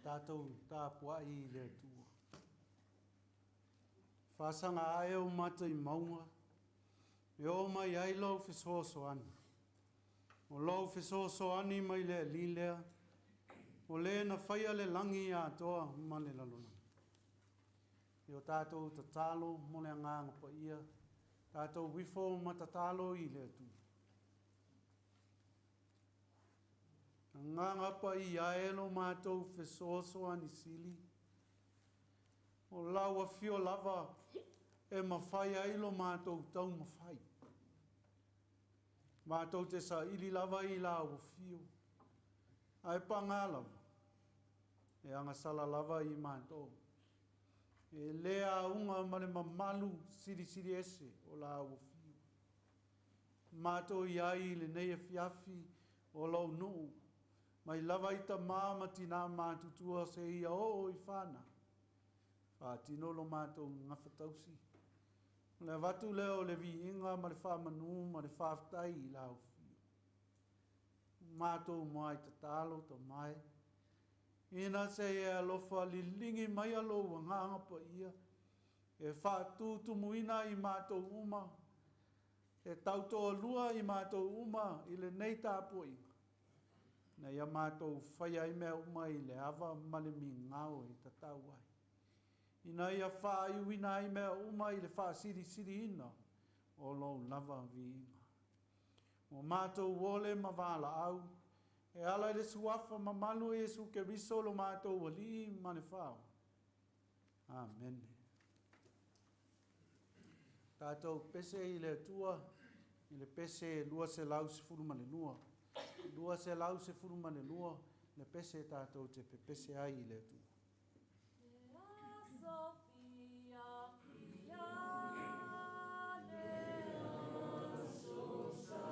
Tatou tapuai i le Atua. Faasaga ae o mata i mauga, e oo mai ai lou fesoasoani. O lou fesoasoani mai le Alii lea, o le na faia le lagi atoa ma le lalolagi. I o tatou tatalo mo le Agaga Paia, tatou ifo ma tatalo i le Atua. Agaga Paia e lo matou fesoasoani sili, o lau afio lava e mafai ai lo matou taumafai. Matou te saili lava i lau afio, ae paga lava, e agasala lava i matou. E le auga ma le mamalu silisili ese o lau afio. Matou i ai i lenei afiafi o lou nuu, mai lava i tama ma tinā matutua seia oo i fanau, faatino lo matou gafatausi. O le avatu lea o le viiga ma le faamanu ma le faafetai i lau afio. Matou mai tatalo tamae, ina se e alofa liligi maia lou Agaga Paia e faatutumuina i matou uma, e tautoalua i matou uma i lenei tapuaiga, ina ia matou faia ai mea uma i le ava ma le migao e tatau ai, ina ia faaiuina ai mea uma i le faasilisiliina o lou lava viiga. Ua matou ole ma valaau, e ala i le Suafa mamalu o Iesu Keriso lo matou Alii ma le Faaola. Amene. Tatou pese i le Atua i le pese 212. 212 le pese tatou te pepese ai i le Atua. Le aso fiafia, le aso sa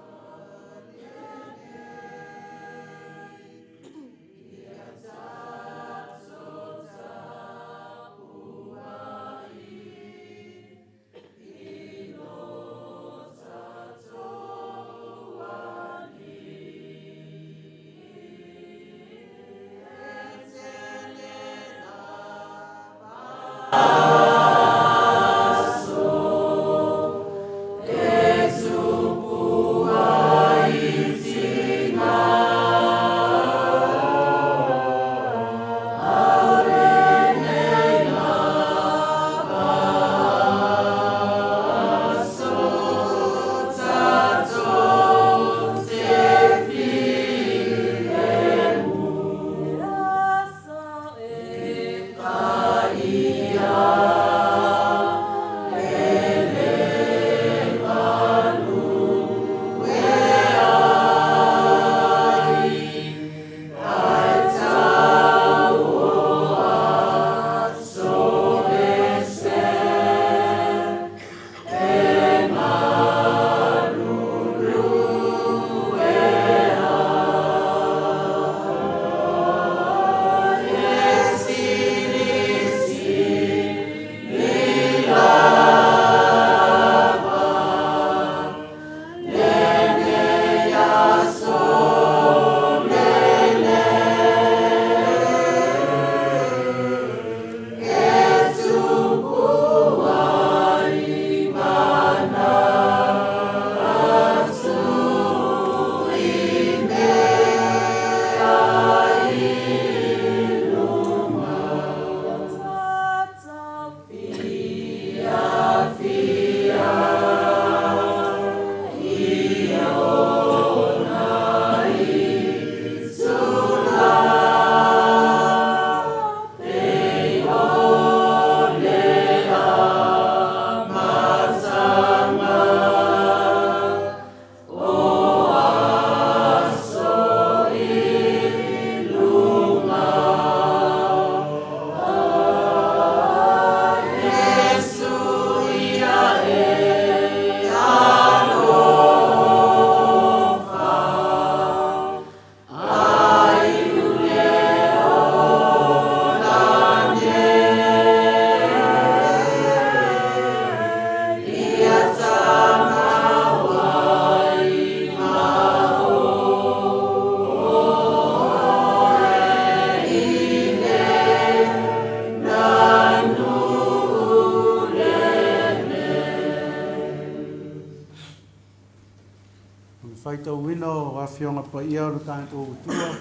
Faitauina o Afioga Paia o lo tatou Atua,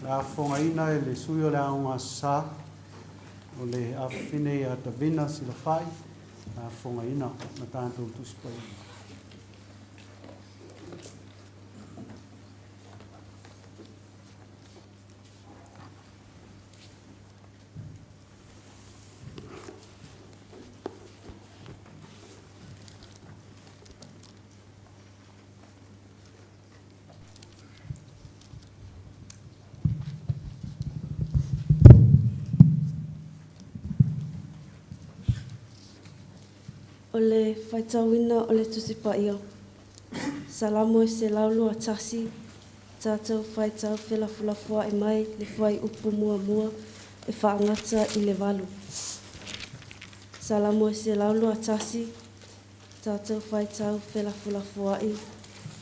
o le a fofogaina e le sui o le Aoga Aso Sa, o le afafine ia Tavina Silafai, o le a fofogaina le tatou Tusi Paia. O le faitauina o le Tusi Paia, Salamo e 121, tatou faitau felafolafoai mai le fuaiupu muamua e faagata i le 8. Salamo e 121, tatou faitau felafolafoai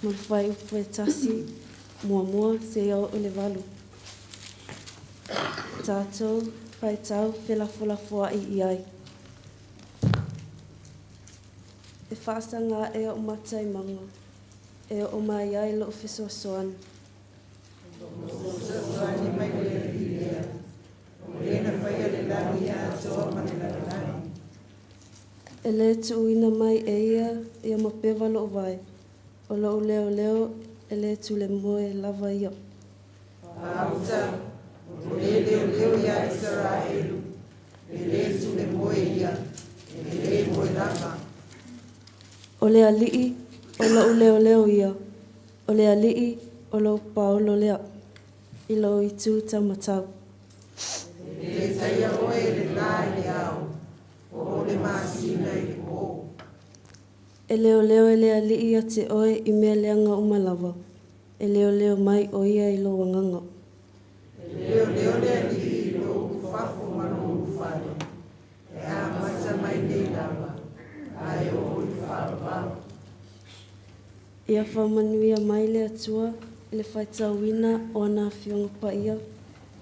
ma le fuaiupu e 1, muamua seia oo i le 8. Tatou faitau felafolafoai i ai. E faasaga ae ou mata i mauga, e oo mai ai lou fesoasoani. O fesoasoani mai le Alii lea, o le na faia le lagi atoa ma le lalolagi. E lē tuuina mai e ia ia mapeva lou vae, o lou leoleo e lē tulemoe lava ia. Faauta, o le leoleo ia Isaraelu, e le tulemoe ia, e le moe lava. O le Alii o lou leoleo ia, o le Alii o lou paolo lea, i lou itu taumatau. E le taia oe e le la i le ao, po o le masina i le po. E leoleo e le Alii ia te oe i mea leaga uma lava, e leoleo mai o ia i lou agaga. E leoleo le Alii i lou ulufafo ma lou ulufale, e amata mai nei lava, a e oo i le faavavau. Ia faamanuia mai le Atua i le faitauina o ana Afioga Paia,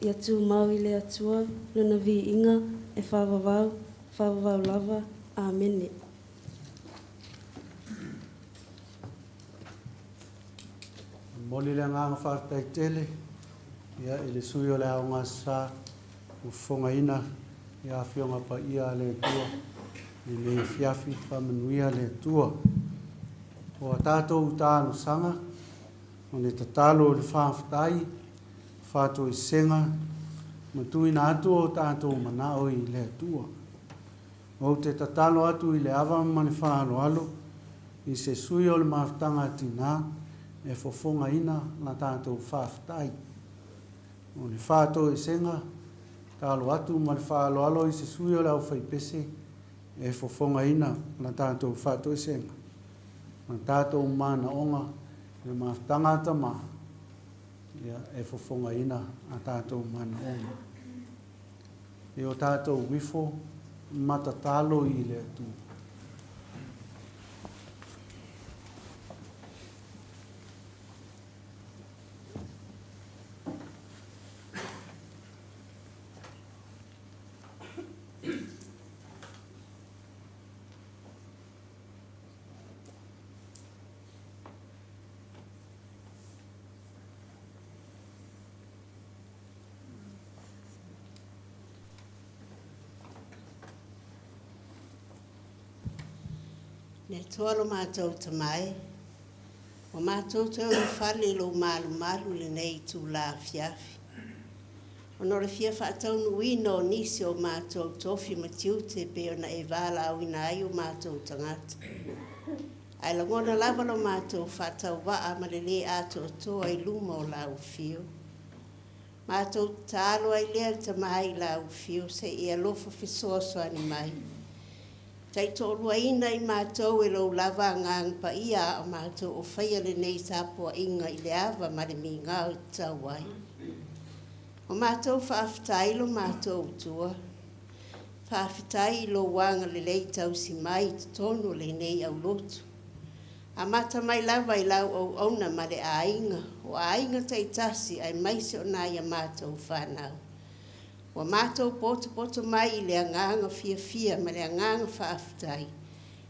ia tumau i le Atua Lona viiga e faavavau, faavavau lava. Amene. E momoli le agaga faafetai tele ia, i le sui o le Aoga Aso Sa ua fofogaina ia Afioga Paia a le Atua i lenei afiafi. Faamanuia le Atua. O a tatou talosaga, o le tatalo i le faafetai, faatoesega ma tuuina atu o tatou manao i le Atua. Ou te tatalo atu i le ava ma le faaaloalo i se sui o le Mafutaga a Tina e fofogaina la tatou faafetai. O le faatoesega, tatalo atu ma le faaaloalo i se sui o le Aufaipese e fofogaina la tatou faatoesega ma tatou manaoga i le Mafutaga a Tama e fofogaina a tatou manaoga. I o tatou ifo ma tatalo i le Atua. Le Atua lo matou Tama e, ua matou toe ulufale i lou malumalu i lenei itula afiafi, ona o le fia faataunuuina o nisi o matou tofi ma tiute e pei ona e valaauina ai o matou tagata. Ae lagona lava lo matou faatauvaa ma le lē atoatoa i luma o lau afio. Matou tatalo ai lea le Tama i lau afio se i e alofa fesoasoani mai. Taitoaluaina i matou e lou lava Agaga Paia a o matou o faia lenei tapuaiga i le ava ma le migao e tatau ai. O matou faafetai lo matou Atua, faafetai i lou agalelei tausi mai i totonu o lenei aulotu. Amata mai lava i lau auauna ma le aiga, o aiga taitasi aemaise o nai a matou fanau. Ua matou potopoto mai i le agaga fiafia ma le agaga faafetai,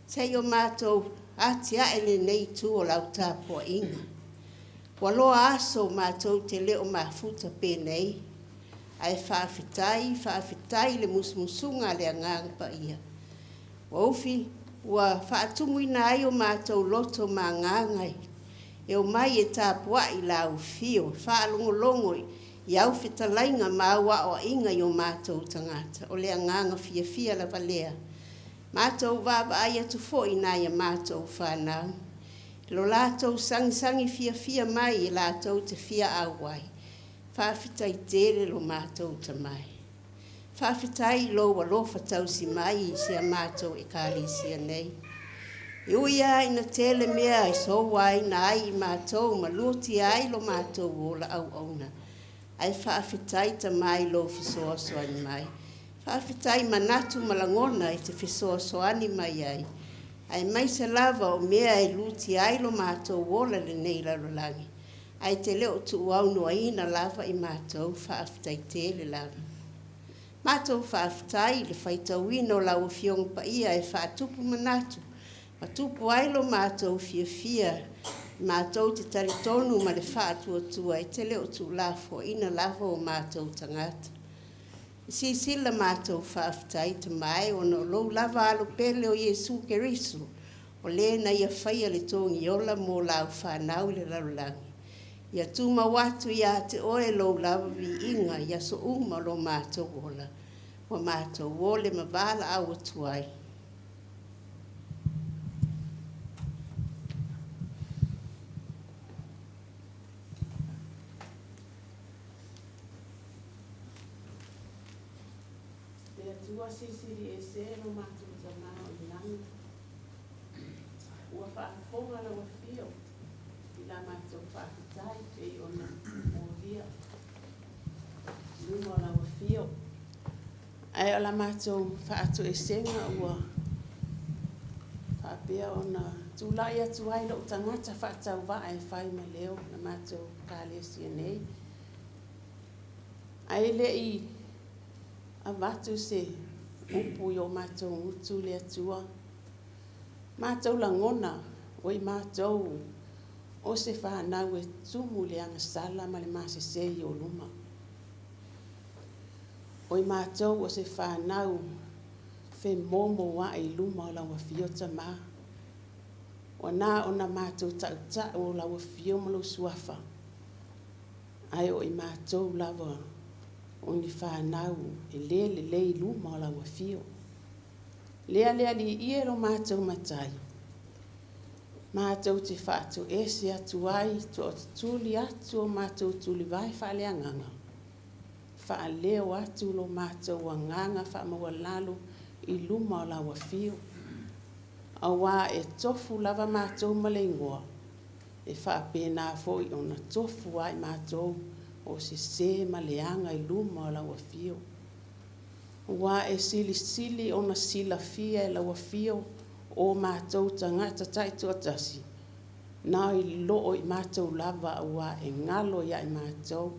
se i o matou atiae lenei itu o lau tapuaiga. Ua loa aso matou te le o mafuta penei, ae faafetai, faafetai i le musumusuga a le Agaga Paia. Ua ufi, ua faatumuina ai o matou loto ma agaga e omai e tapuai i lau afio, e faalogologo i au fetalaiga ma au aoaiga i o matou tagata. O le agaga fiafia lava lea. Matou vaavaai atu foi i nai a matou fanau, lo latou sagisagi fiafia mai e latou te fia auai. Faafetai tele lo matou Tamai. Faafetai i lou alofa tausi mai i si a matou Ekalesia nei. E ui lava ina tele mea e souaina ai i matou ma luatia ai lo matou ola auauna, ae faafetai Tama i lou fesoasoani mai. Faafetai i manatu ma lagona e te fesoasoani mai ai, aemaise lava o mea e lutia ai lo matou ola i lenei lalolagi, ae te le o tuuaunoaina lava i matou. Faafetai tele lava. Matou faafetai i le faitauina o lau Afioga Paia e faatupu manatu ma tupu ai lo matou fiafia, matou te talitonu ma le faatuatua e te le o tuulafoaiina lava o matou tagata. E silasila matou faafetai Tama e ona o lou lava alo pele o Iesu Keriso, o le na ia faia le togiola mo lau fanau i le lalolagi. Ia tumau atu ia te oe lou lava viiga i aso uma o lo matou ola, ua matou ole ma valaau atu ai. Le Atua Silisili Ese lo matou Tama o i lagi, ua faafofoga lau Afio i la matou faafetai pei ona molia i luma o lau Afio. Ae o la matou faatoesega ua faapea ona tulai atu ai lou tagata faatauvaa e fai ma leo o la matou Ekalesia nei. Ae le i avatu se upu i o matou gutu le Atua, matou lagona o i matou o se fanau e tumu i le agasala ma le masese i ou luma. O i matou o se fanau femomoai i luma o lau Afio Tama. Ua na ona matou tautau o lau Afio ma lou Suafa, ae o i matou lava o ni fanau e le lelei i luma o lau Afio. Lea le Alii e lo matou Matai, matou te faatoese atu ai, tootutuli atu o matou tulivae faaleagaga, faaleo atu lo matou agaga faamaualalo i luma o lau Afio. Auā e tofu lava matou ma le igoa, e faapena foi ona tofu ai matou o sese ma leaga i luma o lau Afio. Ua e silisili ona silafia e lau Afio o matou tagata taitoatasi, na i loo i matou lava ua e galo ia i matou,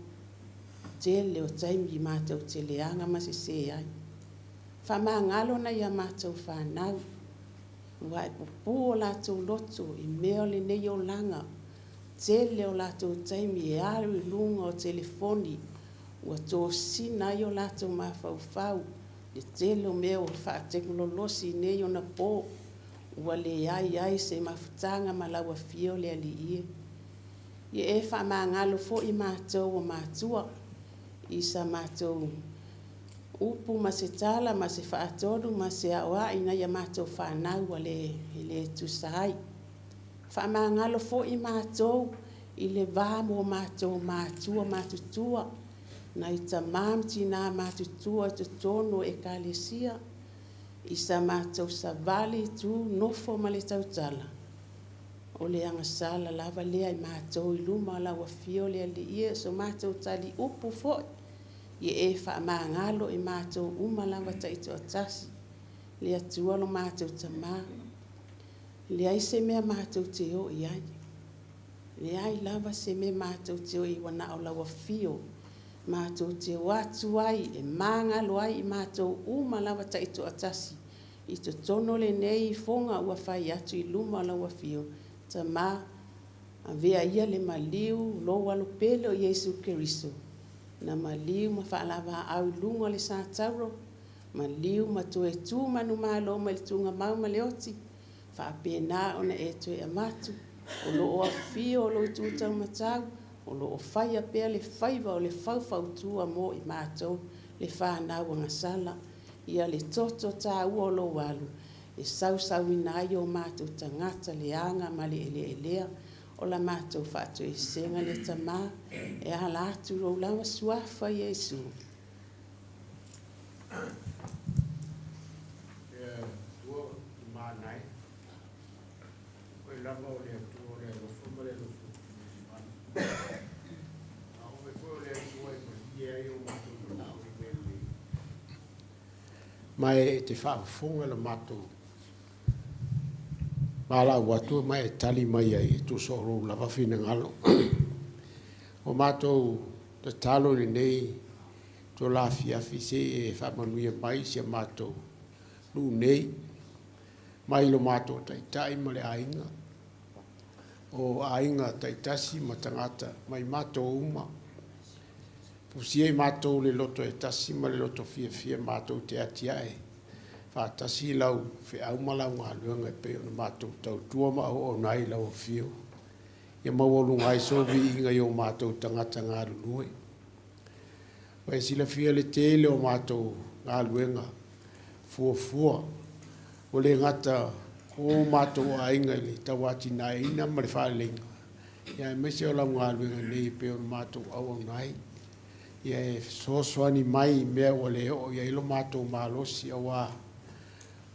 tele o taimi matou te leaga ma sese ai. Faamagalo nai a matou fanau, ua e pupū o latou loto i mea o lenei olaga, tele o latou taimi e alu i luga o telefoni, ua tosina ai o latou mafaufau, le tele o mea ua faatekonolosi nei ona po, ua leai ai se mafutaga ma lau Afio le Alii e. Ia e faamagalo foi matou o matua i sa matou upu ma se tala ma se faatonu ma se aoai nai a matou fanau ua le tusa ai. Faamagalo foi matou i le va mo matou matua matutua, nai tama ma tina matutua i totonu o Ekalesia, i sa matou savali tu nofo ma le tautala, o le agasala lava lea i matou i luma o lau Afio le Alii e, o so matou taliupu foi, ia e faamagalo i matou uma lava taitoatasi, le Atua lo matou Tama. Leai se mea matou te o i ai, leai lava se mea matou te o i ua na o lau Afio matou te o atu ai e magalo ai i matou uma lava taitoatasi i totonu o lenei ifoga ua fai atu i luma o lau Afio. Tama, Avea ia le maliu o lou Alo pele o Iesu Keriso, na maliu ma faalavaau i luga o le satauro, maliu ma toe tu manumalo mai le tuugamau ma le oti, faapena ona e toe avatu, o lo o afifio o lou itu taumatau, o lo o faia pea le faiva o le faufautua mo i matou le fanau agasala. Ia le toto taua o lou Alo e sausauina ai o matou tagata leaga ma le eleelea o la matou faatoesega lea Tamā e ala atu i lou lava Suafa Iesu. Le Atua i manae, Oe lava o le Atua o le alofa ma le alofa manu. A oe foi o le Atua e malie ai o matou manao i mea lelei. Ma e te faafofoga i la matou valaau atu ma e tali mai ai e tusa o lou lava finagalo. O matou tatalo i lenei itula afiafi se i e faamanuia mai i si a matou nuu nei, mai lo matou taitai ma le aiga, o aiga taitasi ma tagata mai matou uma. Fusia i matou le loto e tasi ma le loto fiafia matou te atiae faatasi i lau feau ma lau galuega e pei ona matou tautua ma auauna ai i lau afio. Ia maualuga ai sou viiga i o matou tagata galulue. Ua e silafia le tele o matou galuega fuafua, ua le gata o matou aiga i le tauatinaeina ma le faaleleiga, ia aemaise o lau galuega nei e pei ona matou auauna ai. Ia e fesoasoani mai i mea ua le oo i ai lo matou malosi, aua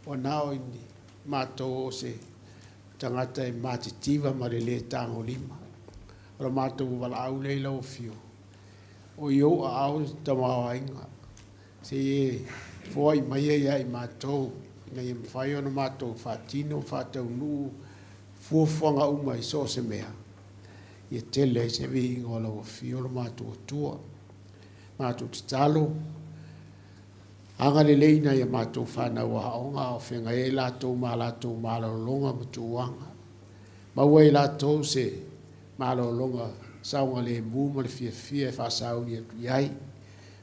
ua na o ni matou o se tagata e matitiva ma le lē tagolima. O le matou valaau lea i lau Afio, o i ou aao le tamaoaiga, se i e foai mai ia i matou ina ia mafai ona matou faatino ma faataunuu fuafuaga uma i so o se mea, ia tele ai se viiga o lau Afio lo matou Atua. Matou tatalo, agalelei i nai a matou fanau aoga a o feagai ai latou ma a latou malologa ma tuuaga. Maua e i latou se malologa saogalemu ma le fiafia e faasauni atu i ai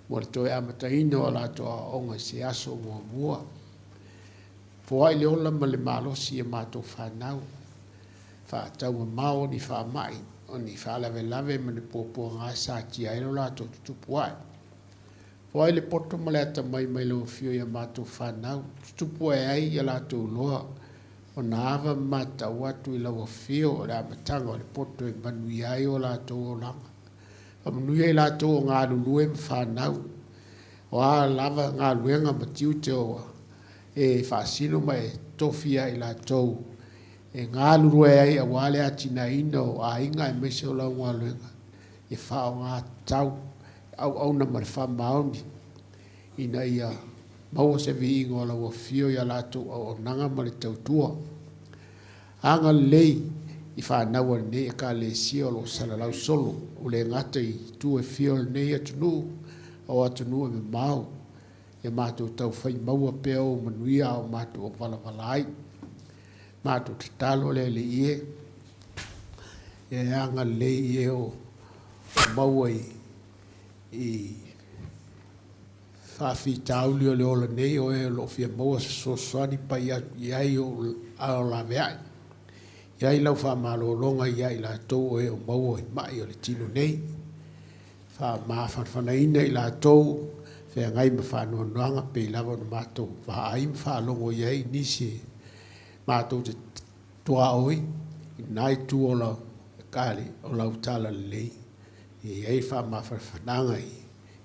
mo le toe amataina o a latou aoaoga i se aso muamua. Foai le ola ma le malosi i a matou fanau. Faataumamao o ni faamai, o ni faalavelave ma ni puapuaga e satia ai lo latou tutupu ae. Foai le poto ma le atamai mai lau Afio i a matou fanau, tutupu ae ai ia latou iloa ona ava ma matau atu i lau Afio o le amataga o le poto e manuia ai o latou olaga. Faamanuia i latou o galulue ma fanau, o a lava galuega ma tiute ua e faasino ma e tofia i latou e galulue ai aua le atinaeina o aiga aemaise o lau galuega e faaaoga tatau auauna ma le faamaoni ina ia maua se viiga o lau afio i a latou auaunaga ma le tautua. Agalelei i fanau a lenei Ekalesia o lo o salalau solo, ua le gata i itu e fia o lenei atunuu, a o atunuu e mamao, ia matou taufai maua pea ou manuia a o matou auvalavala ai. Matou tatalo le Alii e, ia e agalelei i e o maua i faafitauli o le ola nei, o e o lo o fia maua se fesoasoani, pai atu i ai ou ao laveai. I ai lau faamalologa ia i latou o e o maua i mai o le tino nei. Faamafanafanaina i latou feagai ma faanoanoaga pei lava ona matou vaai ma faalogo i ai i nisi e matou te tuaoi i lena itu o lau kale o lau talalelei. E i ai faamafanafanaga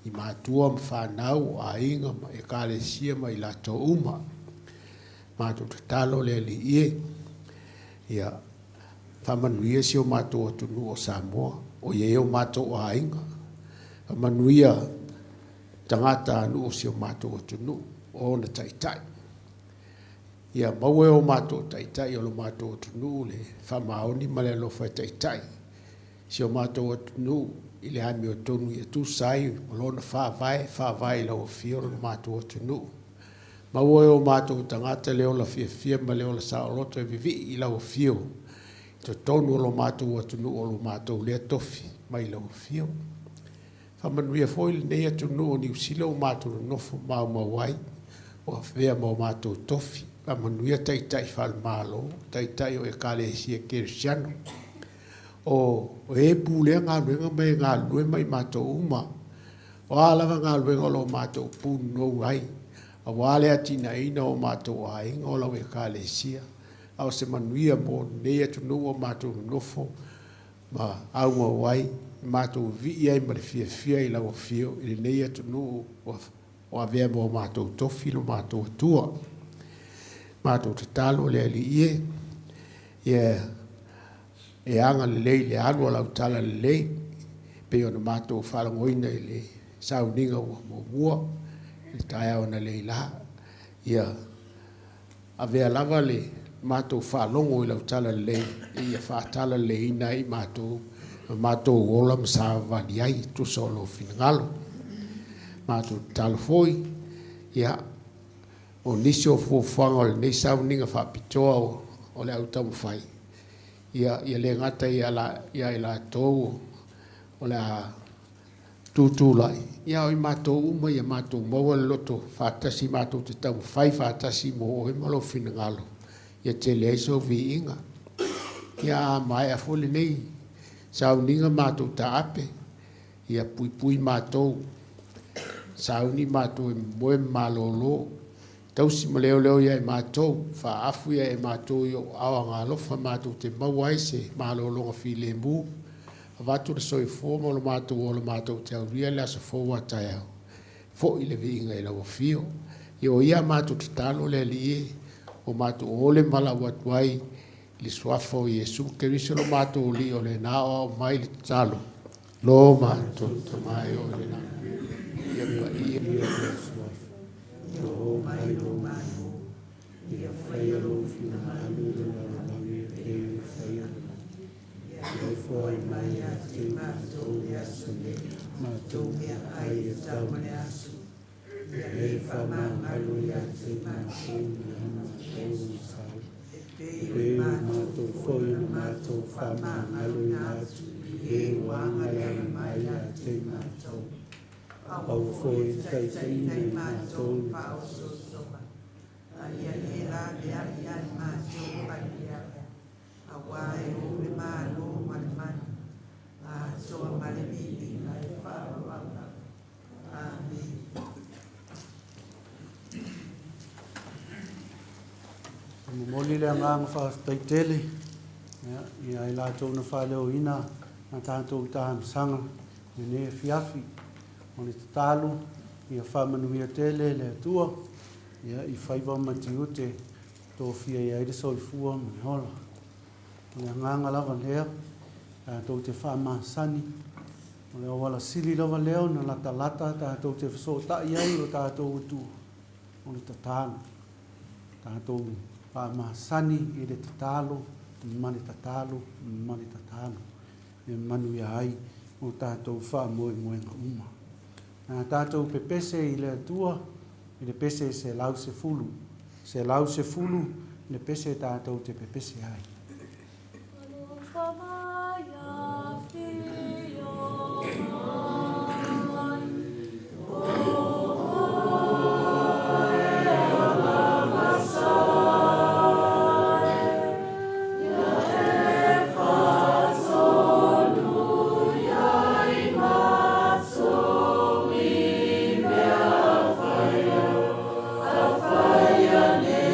i matua ma fanau, o aiga ma ekalesia ma i latou uma. Matou tatalo le Alii e, ia faamanuia si o matou atunuu o Samoa, o i ai o matou aiga. Faamanuia tagatanuu o si o matou atunuu, o ona taitai. Ia maua e o matou taitai o lo matou atunuu le faamaoni ma le alofa e taitai si o matou atunuu i le amiotonu ia tusa ai ma lona faavae, faavae i lau Afio lo matou atunuu. Maua e o matou tagata le ola fiafia ma le ola saoloto e vivii i lau Afio. totonu o lo matou atunuu o lo matou lea tofi mai lau Afio. Faamanuia foi lenei atunuu o Niu Sila ua matou nonofo maumau ai, ua avea ma o matou tofi. Faamanuia taitai faale-Malo, taitai o Ekalesia Kerisiano, o e pulea galuega ma e galulue ma i matou uma. O a lava galuega o lo o matou punonou ai, aua le atinaeina o matou aiga o lau Ekalesia, a o se manuia mo lenei atunuu ua matou nonofo ma auau ai, matou vivii ai ma le fiafia i lau afio i lenei atunuu ua avea ma o matou tofi lo matou Atua. Matou tatalo le Alii e, ia e agalelei i le alu o lau talalelei, pei ona matou faalogoina i le sauniga ua muamua i le taeao analeila. Ia avea lava le matou faalogo i lau talalelei ia faatalaleiina ai matou ma matou ola ma savavali ai e tusa o lou finagalo. Matou tatalo foi, ia, o nisi o fuafuaga o lenei sauniga faapitoa o le au taumafai, ia, ia le gata ia i latou o le a tutulai, ia o i matou uma ia matou maua le loto faatasi matou te taumafai faatasi mo oe ma lou finagalo, ia tele ai sou viiga. Ia a maea foi lenei sauniga matou taape, ia puipui matou, sauni matou e momoe ma malolo, tausi ma leoleo ia i matou, faaafu ia e matou i ou aao agaalofa matou te maua ai se malologa filemu, avatu le soifua ma lo matou ola matou te aulia le aso fou a taeao, foi le viiga i lau afio. Ia o ia matou tatalo le Alii e, ua matou ole ma lau atu ai i le suafa o Iesu Keriso lo matou Alii o lena aoao mai le tatalo, Lo matou Tama e o i le lagi, ia paia lou suafa, ia oo mai lou Malo, ia faia lou finagalo i le lalolagi e pei ona faia i le lagi. Ia foai mai ia te matou i le aso nei matou meaai e tatau ma le aso, ia e faamagalo ia te matou i a matou sala, e pei o matou foi ona matou faamagaloina atu i e ua agaleaga mai ia te matou. Aua foi ne i taitaiina i matou i le faaosoosoga, a ia e laveai ia i matou mai le ae, Aua e ou le Malo ma le mana, atoa ma le viiga e faavavau lava. Amene. E momoli le agaga faafetai tele ia i latou na faaleoina a tatou talosaga i lenei afiafi. O le tatalo ia faamanuia tele le Atua i faiva ma tiute tofia i ai le soifua ma le ola. O le agaga lava lea, tatou te faamasani, o le auala sili lava lea ona latalata tatou te fesootai ai i lo tatou Atua, o le tatalo. Tatou faamasani i le tatalo ma le tatalo ma le tatalo e manuia ai o tatou faamoemoega uma. Na tatou pepese i le Atua i le pese 110. 110 le pese tatou te pepese ai. Alofa mai afio mai, o oe o Masai, ia e faatonu ia i matou i mea faia, a faia nei.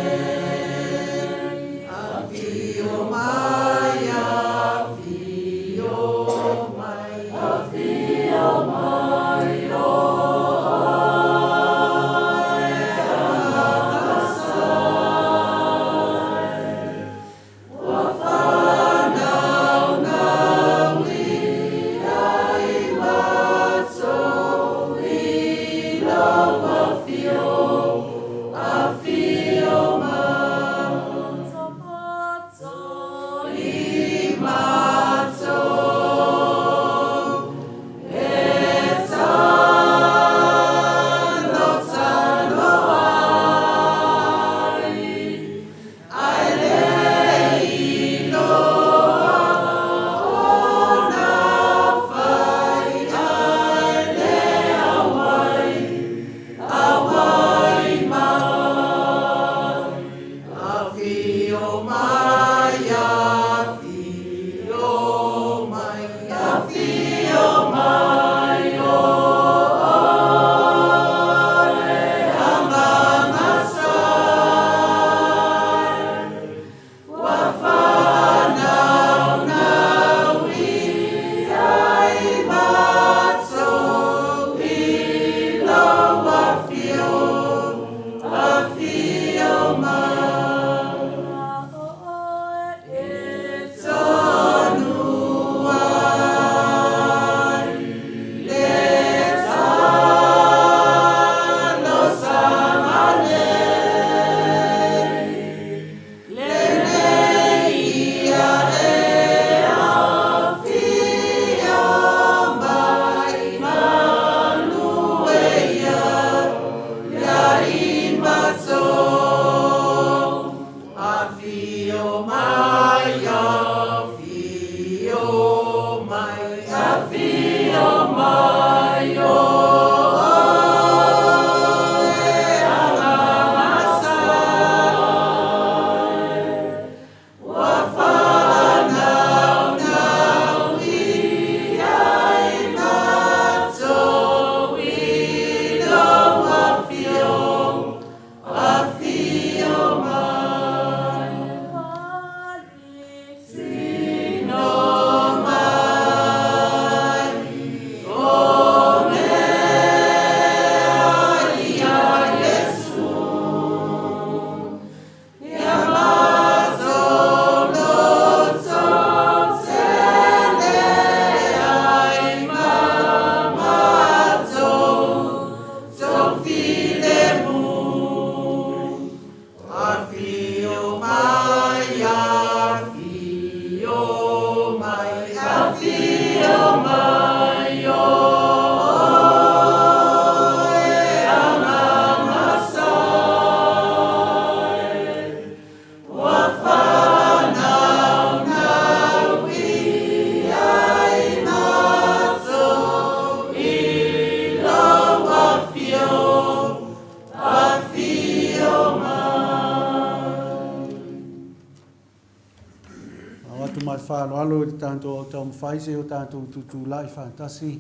ma le faaaloalo i le tatou au taumafai seia o tatou tutulai faatasi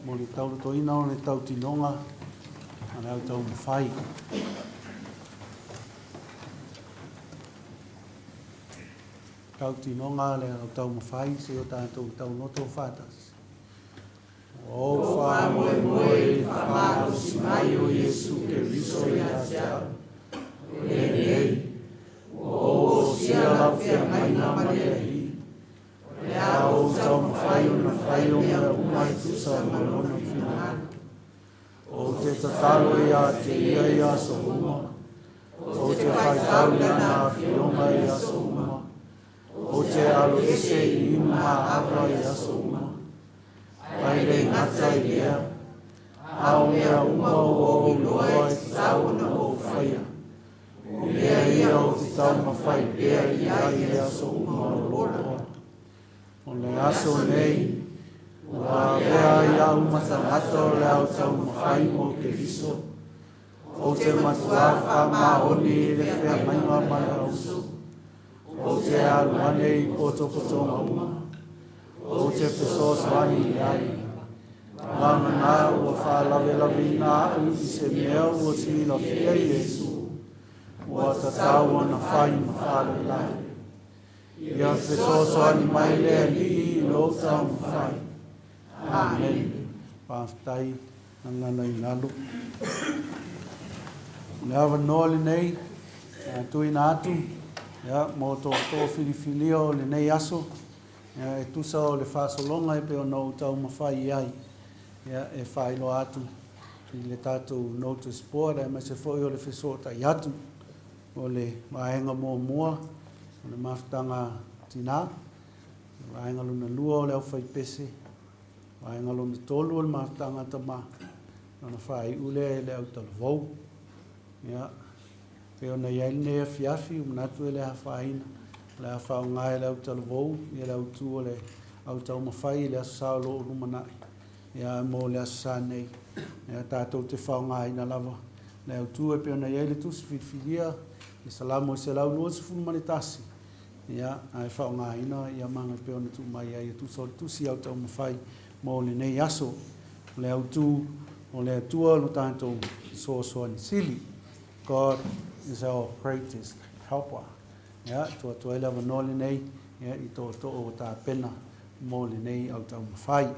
mo le taulatoina o le tautinoga a le au taumafai. Tautinoga a le au taumafai seia o tatou tauloto faatasi. Ua ou faamoemoe i le faamalosi mai o Iesu Keriso ia te au, o lenei, ua ou osia lau feagaiga ma le Alii, o le a ou taumafai ona fai o mea uma e tusa ma Lona finagalo. Ou te tatalo ia te Ia i aso uma, ou te faitau i Lana afioga i aso uma, Ou te alo ese i inu ma ava i aso uma, ae le gata i lea, a o mea uma ua ou iloa e tatau ona ou faia, o mea ia ou te taumafai pea i ai i aso uma o lou ola. O le aso nei, ua avea ai au ma tagata o le ao taumafai mo Keriso, Ou te matuā faamaoni i le feagaiga ma le auso. Ou te alu ane i potopotoga uma. Ou te fesoasoani i ai. Vagana ua faalavelaveina aʻu i se mea ua silafia Iesu, ua tatau ona fai ma faalavelave. Ia fesoasoani mai le Alii i lou taumafai. Amen. Faafetai gagana i lalo. O le avanoa lenei, a tuuina atu ia, mo tootoo filifilia o lenei aso, ia, e tusa o le faasologa e pei ona ou taumafai i ai, ia, e faailoa atu i le tatou notice board aemaise foi o le fesootai atu o le vaega muamua o le mafutaga tinā. Vaega lona lua o le aufaipese, vaega lona tolu o le mafutaga a tama, ona faaiu lea i le autalavou. Ia, pei ona i ai lenei afiafi, ua manatu e le afaina, o le a faaaoga e le autalavou ia le autu o le autaumafai i le Aso Sa o lo o lumanai. Ia, mo le Aso Sa nei, ia, tatou te faaaogaina lava le autu e pei ona i ai le tusi filifilia, le Salamo 121, Ia, ae faaaogaina ia maga e pei ona tuu mai ai e tusa o le tusi au taumafai mo lenei aso. O le autu o le Atua lo tatou fesoasoani sili. God is our greatest helper. Ia, tuu atu ai le avanoa lenei ia, i tootoo ua tapena mo lenei au taumafai.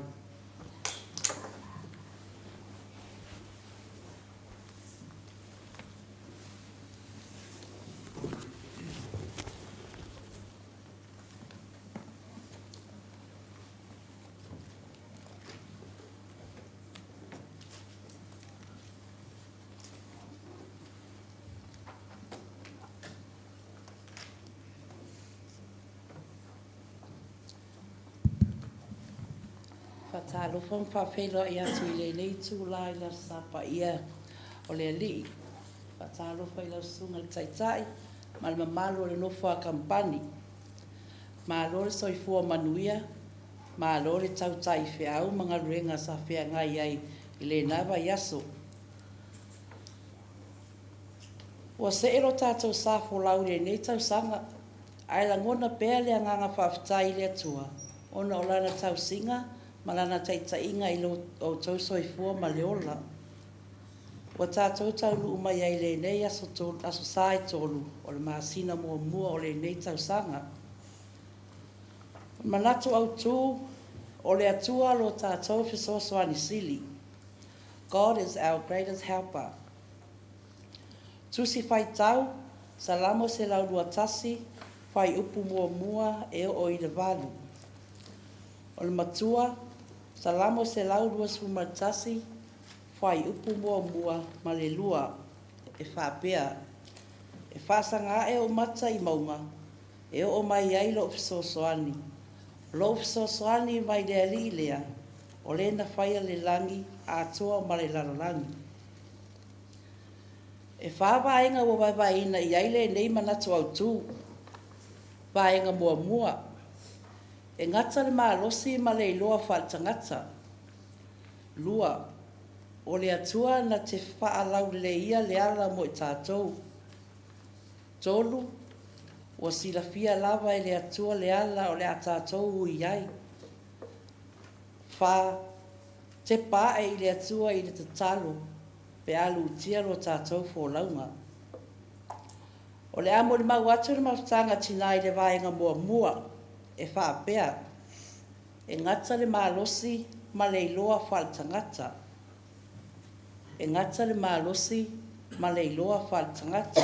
Faatalofa ma faafeiloai atu i lenei itula i le Aso Sa Paia o le Alii. Faatalofa i lau Susuga i le Taitai ma le mamalu o le nofo a kamupani. Malo le soifua manuia, malo le tautai i feau ma galuega sa feagai ai i lena vaiaso. Ua see lo tatou sa folau i lenei tausaga, ae lagona pea le agaga faafetai i le Atua ona o Lana tausiga ma Lana taitaiga i lo outou soifua ma le ola. Ua tatou taunuu mai ai i lenei aso, aso Sa e tolu o le masina muamua o lenei tausaga. O le manatu autu, o le Atua lo tatou fesoasoani sili. God is our greatest helper. Tusi Faitau, Salamo 121, Fuaiupu muamua e oo i le valu. O le Matua, Salamo 121, Fuaiupu muamua ma le lua, e faapea, E faasaga ae ou mata i mauga, e oo mai ai lou fesoasoani. O lou fesoasoani mai le Alii lea, o le na faia le lagi atoa ma le lalolagi. E fā vaega ua vaevaeina i ai lenei manatu autu. Vaega muamua, e gata le malosi ma le iloa faaletagata. Lua, o le Atua na te faalauleleia le ala mo i tatou. Tolu, Ua silafia lava e le Atua le ala o le a tatou ui ai. Fa, Tepa ae i le Atua i le tatalo pe a lutia lo tatou folauga. O le a molimau atu le Mafutaga a Tina i le vaega muamua e faapea, E gata le malosi ma le iloa faaletagata. E gata le malosi ma le iloa faaletagata.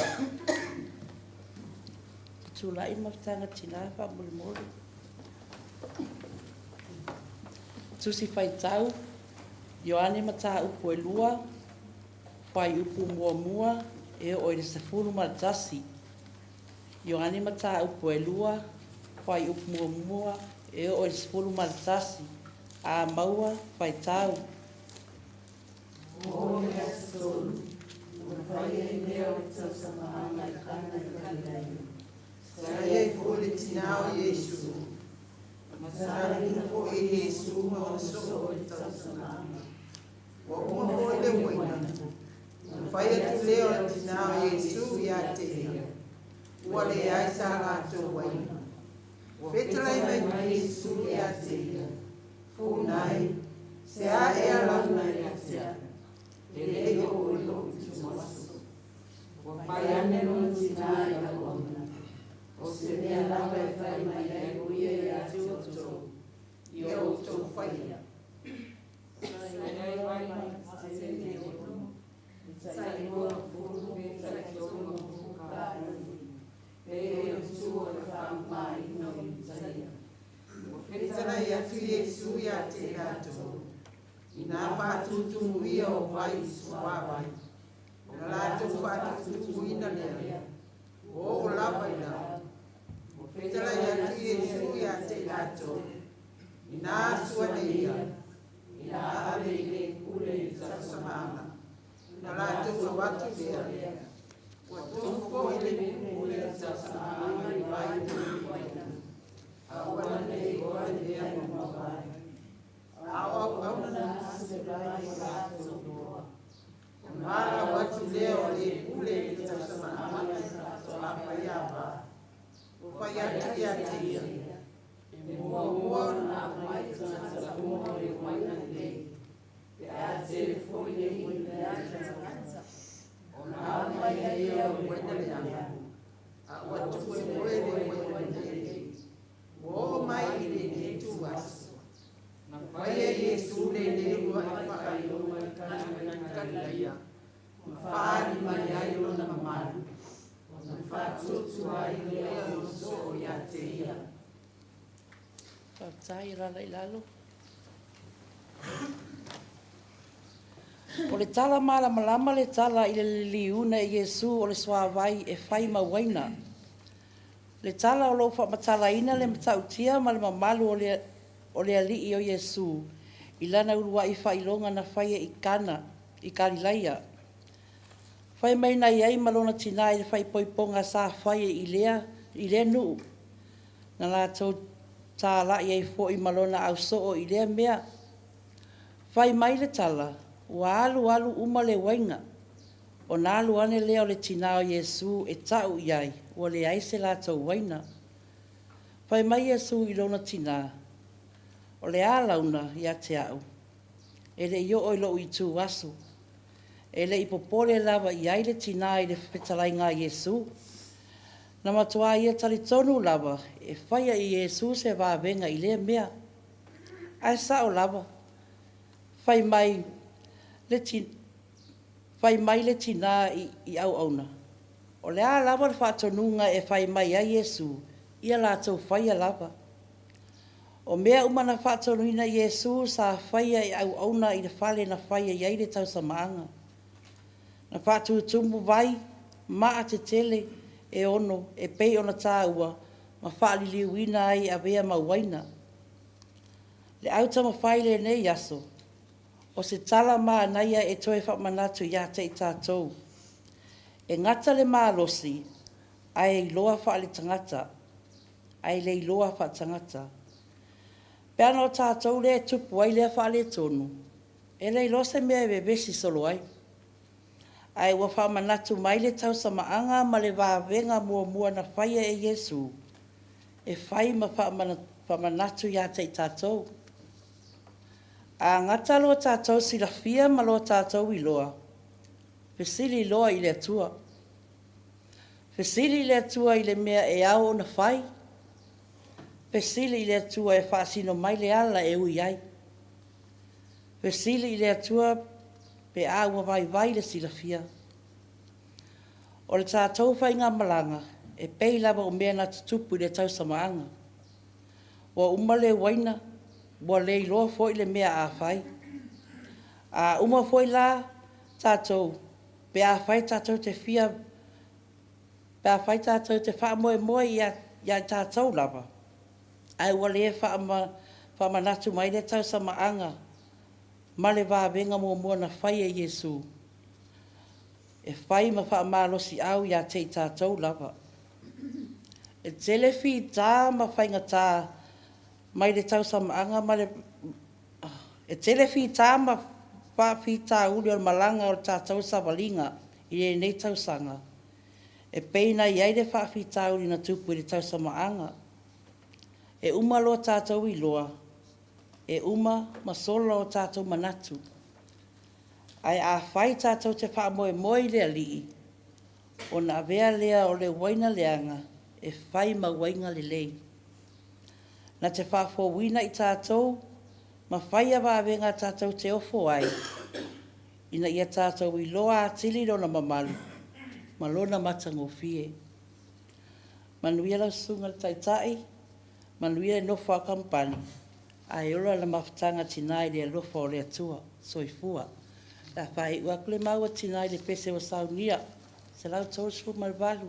Tulai le Mafutaga a Tina faamolemole. Tusi Faitau, Ioane Mataupu e 2, fuaiupu muamua e oo i le 11. Ioane Mataupu e 2, fuaiupu muamua e oo i le 11. A maua, faitau. Ua oo i le aso Tolu, na fai ai lea o le tausamaaga i Kana i Kalilaia. Sa i ai foi le tinā o Iesu, ma sa inu foi e Iesu ma ona soo i le tausamaaga. Ua uma foi le uaina, ona fai atu lea o le tinā o Iesu ia te ia, Ua leai sa latou uaina. Fetalai mai Iesu ia te ia, Funai, se a ea launa ia te au? E le i oo i lou ituaso. Ua fai ane lona tinā i auauna, O se mea lava e fai mai ai o ia ia te outou, ia outou faia. Fetalai atu Iesu ia te latou, Inā faatumutumu ia o vai i suavai, ona latou faatutumuina lea, ua oo lava i lalo. Fetalai atu Iesu ia te latou, Inā asu ane ia, ina ave i le pule i le tausamaaga, ona latou avatu lea, ua tofu foi le pule i le tausamaaga i vai o le uaina, a ua lelei loa le mea ua mavae. A o auauna na se vai o latou iloa. Ona valaau atu lea o le pule i le tausamaaga i faatoa faiava, ua fai atu ia te ia, E muamua ona aumai tagata uma o le uaina lenei, pe a tele foi le inu a le tagata, ona aumai ai lea o le uaina leaga, a ua tuu e oe le uaina lelei, ua oo mai i lenei ituaso. Na faia e Iesu lenei uluai faailoga i Kana i Kalilaia, ma faaali mai ai lona mamalu, ona faatuatua ai lea o lona soo ia te ia. Faafetai, alaala i lalo. O le tala malamalama le tala i le liliuna e Iesu o le suavai e fai ma uaina. Le tala o lo o faamatalaina le matautia ma le mamalu o le, o le Alii o Iesu i lana uluai faailoga na faia i Kana i Kalilaia. Fai mai na i ai ma lona tinā i le faaipoipoga sa faia i lea, i lea nuu. Na latou talai ai foi ma lona ausoo i lea mea. Fai mai le tala, ua alu alu uma le uaina, ona alu ane lea o le tinā o Iesu e ta'u i ai, ua leai se latou uaina. Fai mai Iesu i lona tinā, O le a launa ia te a'u? E le i oo i lo'u itu aso. E le i popole lava i ai le tinā i le fetalaiga a Iesu. Na matuā ia talitonu lava e faia e Iesu se vavega i lea mea. Ae sa'o lava, fai mai le fai mai le tinā i, i auauna, o le a lava le faatonuga e fai mai ai Iesu, ia latou faia lava. O mea uma na faatonuina e Iesu sa faia e auauna i le fale na faia i ai le tausamaaga. Na faatutumu vai maa tetele e ono e pei ona taua ma faaliliuina ai e avea ma uaina. Le autaumafai i lenei aso, o se tala manaia e toe faamanatu ia te i tatou. E gata le malosi ae iloa faaletagata, ae le iloa faaletagata. Pe ana o tatou lea e tupu ai lea faaletonu, e le iloa se mea e vevesi solo ai. Ae ua faamanatu mai le tausamaaga ma le vavega muamua na faia e Iesu e fai ma faamanatu ia te i tatou. A gata lo tatou silafia ma lo tatou iloa, fesili loa i le Atua. Fesili i le Atua i le mea e ao ona fai. Fesili i le Atua e faasino mai le ala e ui ai. Fesili i le Atua pe a ua vaivai le silafia. O le tatou faigamalaga, e pei lava o mea na tutupu i le tausamaaga. Ua uma le uaina, ua le iloa foi le mea a fai. A uma foi la tatou, pe afai tatou te fia pe afai tatou te faamoemoe ia i tatou lava, ae ua le faamanatu mai le tausamaaga ma le vavega muamua na fai e Iesu, e fai ma faamalosiau ia te i tatou lava. E tele fita ma faigata mai le tausamaaga ma le E tele fita ma faafitauli o le malaga o le tatou savaliga i lenei tausaga, e pei ona i ai le faafitauli na tupu i le tausamaaga. E uma lo tatou iloa, e uma ma sola o tatou manatu. Ae afai tatou te faamoemoe i le Alii, ona avea lea o le uaina leaga e fai ma uaina lelei. Na te faafouina i tatou ma faia vavega tatou te ofo ai, ina ia tatou iloa atili Lona mamalu ma Lona matagofie. Manuia lau Susuga i le Taitai, manuia le nofo a kamupani, ae ola le mafutaga a tina i le alofa o le Atua. Soifua. O le a faaiu atu le mau a tina i le pese ua saunia, 138.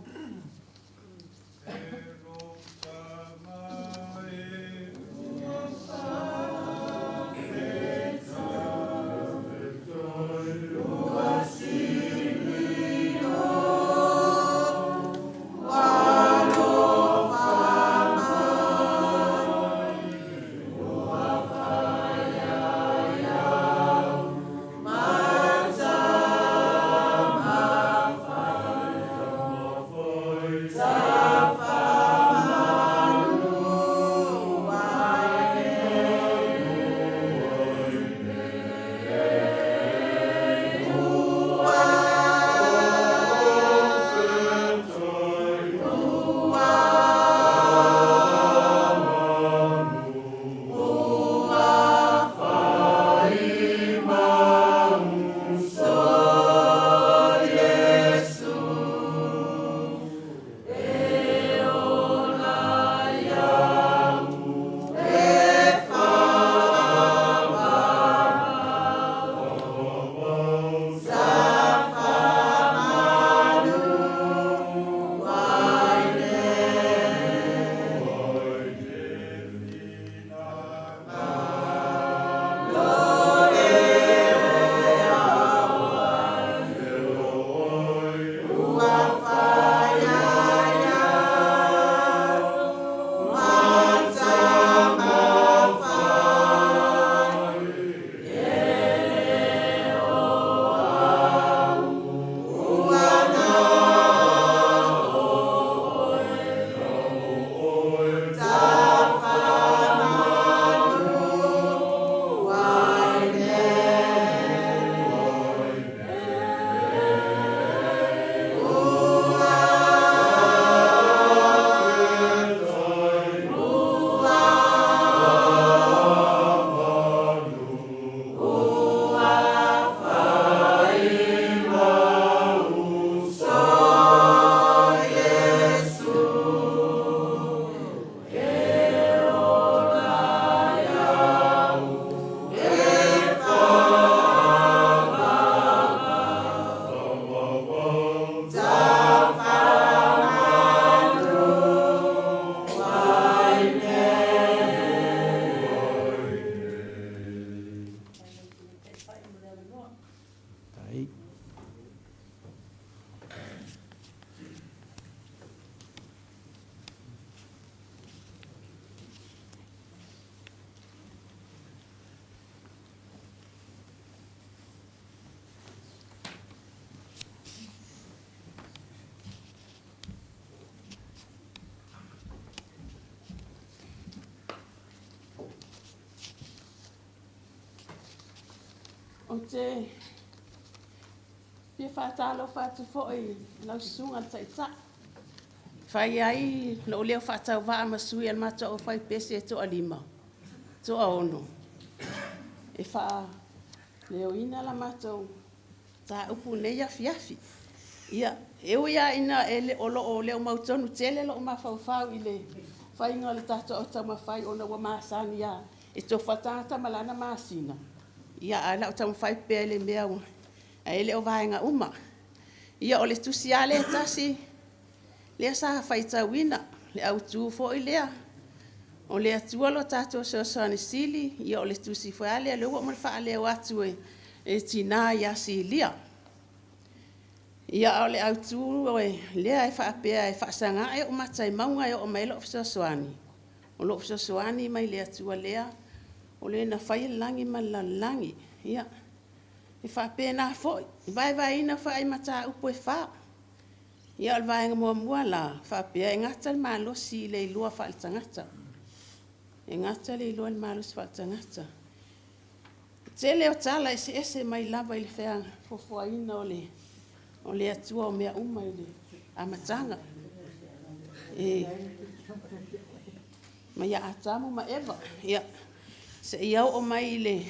Ou te fia faatalofa atu foi i lau susuga i le Taitai, e fai ai lou leo faatauvaa ma sui o le matou aufaipese e toalima, toaono, e faaleoina la matou mataupu i lenei afiafi. Ia, e ui lava ina o lo o le o mautonu tele lou mafaufau i le faiga o le tatou autaumafai ona ua masani lava e tofa le tagata ma lana masina, ia ae o le a ou taumafai pea i le mea ae le o vaega uma. Ia, o le tusi lava lea e tasi lea sa faitauina, le autu foi lea, o le Atua lo tatou fesoasoani sili, ia o le tusi foi lava lea ua uma ona faaleo atu e le tina ia Silia. Ia, a o le autu lea e faapea, e faasaga ou mata i mauga e oo mai ai lau fesoasoani, o lou fesoasoani e mai le Atua lea, o Le na faia le lagi ma le lalolagi. Ia, e faapena foi, e vaevaeina foi i mataupu e fa. Ia, o le vaega muamua la, e faapea, e gata le malosi i le iloa faaletagata, e gata le iloa i le malosi faaletagata. O le tele o tala eseese mai lava i le foafoaina o le Atua o mea uma i le amataga, mai ia Atamu ma Eva, ia, seia oo mai i le...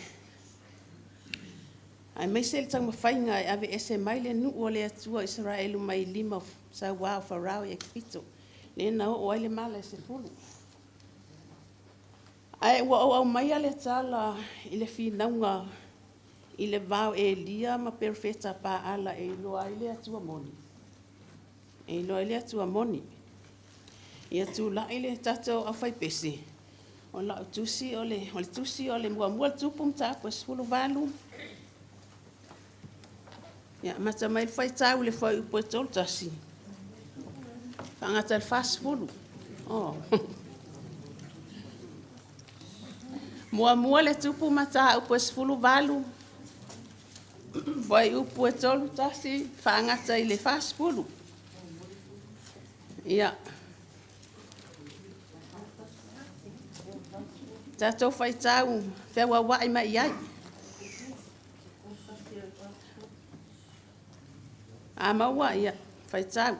aemaise le taumafaiga e aveese mai le nuu o le Atua o Isaraelu mai lima o sauā o Farao i Ekipito, lea na oo ai le mala e 10. Ae ua ou aumaia le tala i le finauga i le va o Elia ma Perofeta Paala e iloa ai le Atua moni, e iloa ai le Atua moni. Ia tulai le tatou aufaipese, o lau tusi o le tusi o le muamua le Tupu mataupu e 18. Ia, amata mai le faitau i le fuaiupu e 31, faagata i le 40. Oh. Muamua le Tupu mataupu e 18, fuaiupu e 31, faagata i le 40. Ia, tatou faitau feauauai mai i ai. A maua, ia, faitau.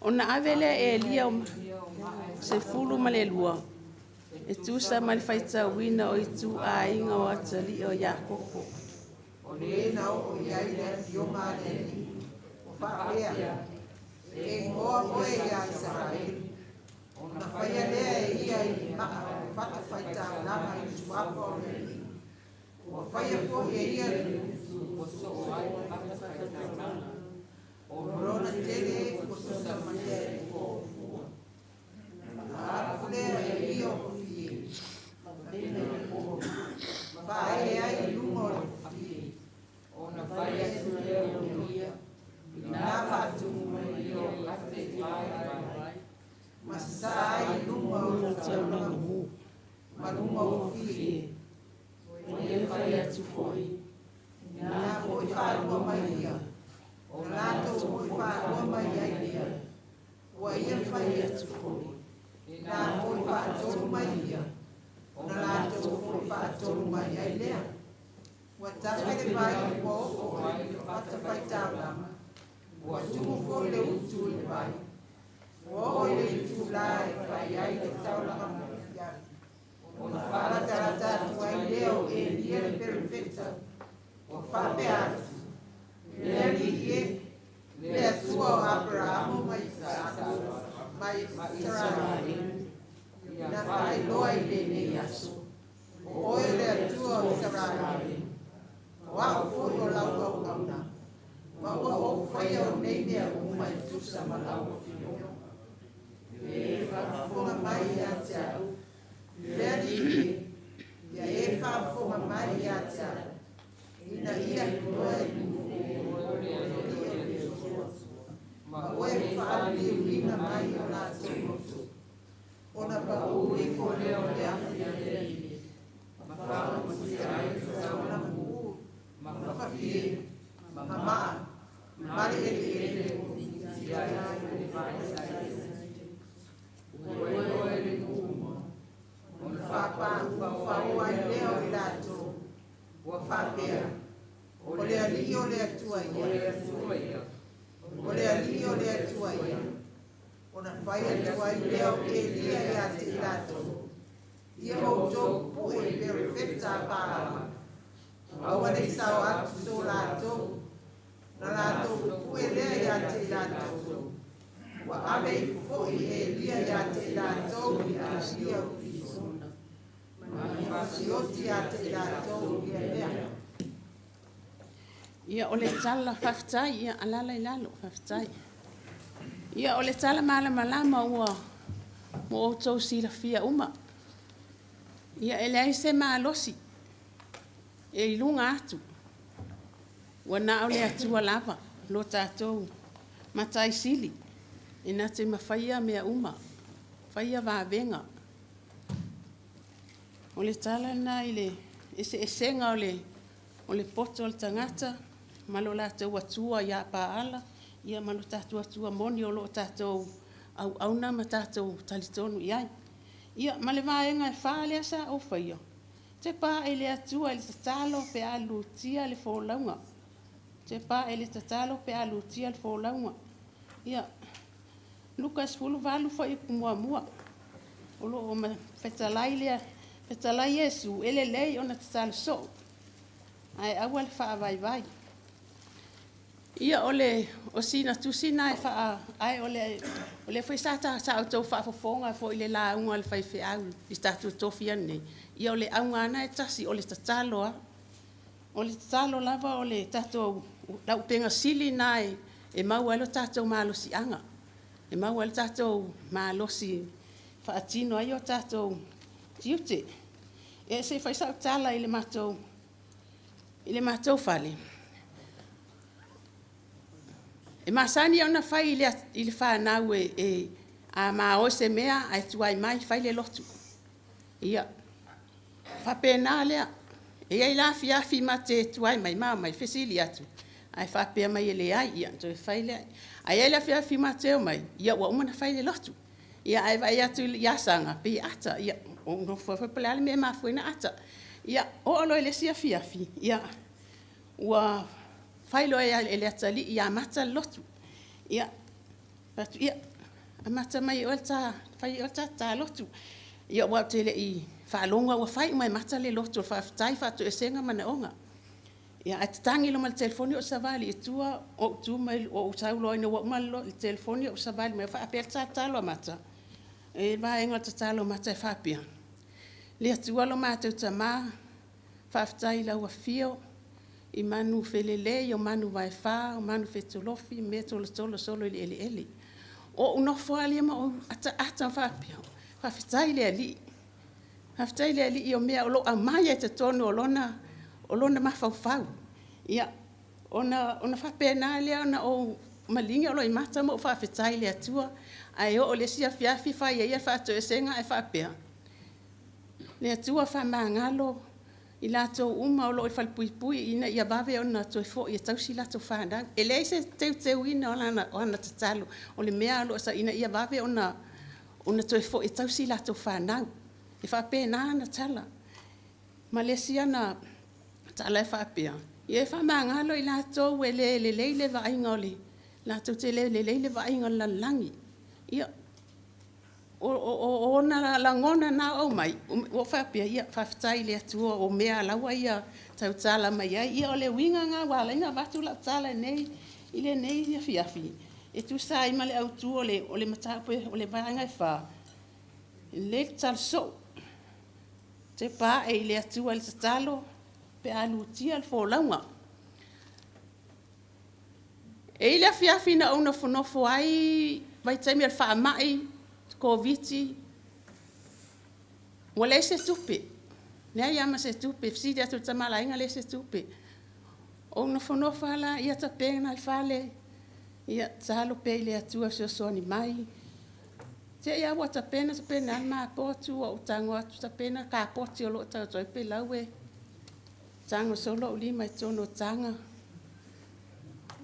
Ona ave lea e Elia o 12 e tusa ma le faitauina o ituaiga o atalii o Iakopo. O le na oo i ai le afioga a le Alii, ua faapea, E igoa oe ia Isaraelu, ona faia lea e ia i ni maa o le fatafaitaulaga i le suafa o le Alii. Ua faia foi e ia le utu ua soo ai le fatafaitaulaga, o lona tele ua tusa ma mea e fuafua. Ona alu lea e ia o fafie, faaee ai i luga o le fafie, ona fai atu lea o ia, ina faatumu mai ia o kate i vaevae, ma sasaa ai i luga o le taulaga mu, ma luga o fafie. Ua ia fai atu foi, ina foi faalua mai ia, o latou foi faalua mai ai lea. Ua ia fai atu foi, ina foi faatolu mai ia, ona latou foi faatolu mai ai lea. Ua tafe le vai ua oo ai i le fatafaitaulaga, ua tumu foi le utu i le vai. Ua oo i le itulā e fai ai le taulaga mo le afiafi, ona faalatalata atu ai lea o Elia le perofeta, ua faapea atu, Le Alii e, le Atua o Aperamo ma Isaako ma Isaraelu, ina faailoa i lenei aso, o oe le Atua o Isaraelu, o au foi o lau auauna, ma ua ou faia o nei mea uma e tusa ma lau afioga. E faafofoga mai ia te au, le Alii e, ia e faafofoga mai ia te au, ina ia iloa e nuu o oe o le Atua, ma oe faaliliuina mai o latou loto, ona paū ifo lea o le afi a le Alii, ma faaomatia ai le taulaga mu, ma fafie, ma maa, ma le eleele ua pipitia ai le vaitaia. Ua iloa e le nuu uma, ona faapāū fao ai lea o i latou, ua faapea, Ona fai atu ai lea o Elia ia te i latou, Ia outou pupue i perofeta a Paala, aua ne i sao atu so latou, ona latou pupue lea ia te i latou, ua ave ifo foi e Elia ia te i latou i Arabia o Kisona, ma fasioti ia te i latou ia mea. Ia, o le tala, faafetai, ia, alaala i lalo, faafetai. Ia, o le tala malamalama ua outou silafia uma. Ia, e leai se malosi e i luga atu, ua na o le Atua lava lo tatou Matai Sili e na te mafaia mea uma, faia vavega. O le tala lena i le eseesega o le poto o le tagata ma lo latou Atua ia Paala ma lo tatou Atua moni o lo o tatou auauna ma tatou talitonu i ai. Ia, ma le vaega e fa lea sa ou faia, tepa ae i le Atua i le tatalo pe a lutia le folauga. Tepa ae i le tatalo pe a lutia le folauga. Ia, Luka 18 fuaiupu muamua, o lo o fetalai, lea, fetalai Iesu, e lelei ona tatalo soo, ae aua le faavaivai. Ia, o sina tusi lena e faa... Ae o lea foi sa outou faafofoga foi i le lauga a le faifeau i le tatou tofi ananei, ia o le auga lava lena e tasi, o le tatalo lava. O le tatalo lava o le tatou auupega sili lena e maua ai lo tatou malosiaga, e maua ai lo tatou malosi e faatino ai o tatou tiute. Ia se i fai sau tala i le matou fale. E masani ona fai i le fanau a maoe se mea ae tuai mai, fai le lotu. Ia, faapena lea. E i ai la afiafi ma te tuai mai ma omai fesili atu, ae faapea mai e leai, ia ona toe fai lea. Ae i ai le afiafi ma te omai, ia ua uma ona fai le lotu. Ia ae vaai atu ia Saga, pei e ata. Ia ou nofo foi po o le a le mea e mafua ai ona ata. Ia, oo loa i le isi afiafi, ia, ua fai loa e le atalii ia Mata le lotu. Ia, fai atu, ia, amata mai oe le ta, fai oe le ta ta lotu. Ia aua ou te le i faalogo lava ua fai uma e Mata le lotu o le faafetai, faatoesega, manaoga. Ia, ae tatagi loa ma le telefoni ou savali i tua, ou tu mai, ou sau loa ina ua uma le telefoni ou savali mai faapea le tatalo a Mata. E i ai le vaega o le tatalo a Mata e faapea; Le Atua lo matou Tama, faafetai i lau afio i manufelelei o manuvaefa, o manufetolofi ma mea e tolotolo solo i le eleele. Ou nofo lava lea ma ou ataata ma faapea, faafetai i le Alii, faafetai i le Alii o mea o lo o aumai lava i totonu o lona mafaufau. Ia, ona faapena lea ona ou maligi ou loimata ma ou faafetai i le Atua. Ae oo i le isi afiafi fai ai le faatoesega ae faapea, Le Atua faamagalo i latou uma o lo o i le falepuipui ina ia vave ona toe foi e tausi latou fanau. E leai se teuteuina o ana tatalo, o le mea o lo o ina ia vave ona toe foi e tausi latou fanau. E faapena ana tala. Ma le isi ana tala e faapea, ia e faamagalo i latou e le lelei le vaaiga, latou te le lelei le vaaiga o le lalolagi. Ia, o ona lagona na e aumai, ua ou faapea, ia, faafetai i le Atua o mea la ua ia tautala mai ai. Ia o le uiga lena ua ala ai ona avatu lau tala i lenei afiafi e tusa ai ma le autu o le mataupu o le vaega e fa, e lelei le tatalo soo, tepa ae i le Atua i le tatalo pe a lutia le folauga. E i ai le afiafi na ou nofonofo ai, vaitaimi o le faamai, Koviti, ua leai se tupe, leai lava ma se tupe. Fesili atu i le tama o le aiga, leai se tupe. Ou nofonofo lava lea tapena le fale, ia tatalo pea i le Atua e fesoasoani mai. Te i lava ua tapena, tapena lava le mapo atu ou tago atu tapena kapoti o lo o taoto ai pelau e tago solo ou lima i totonu o taga,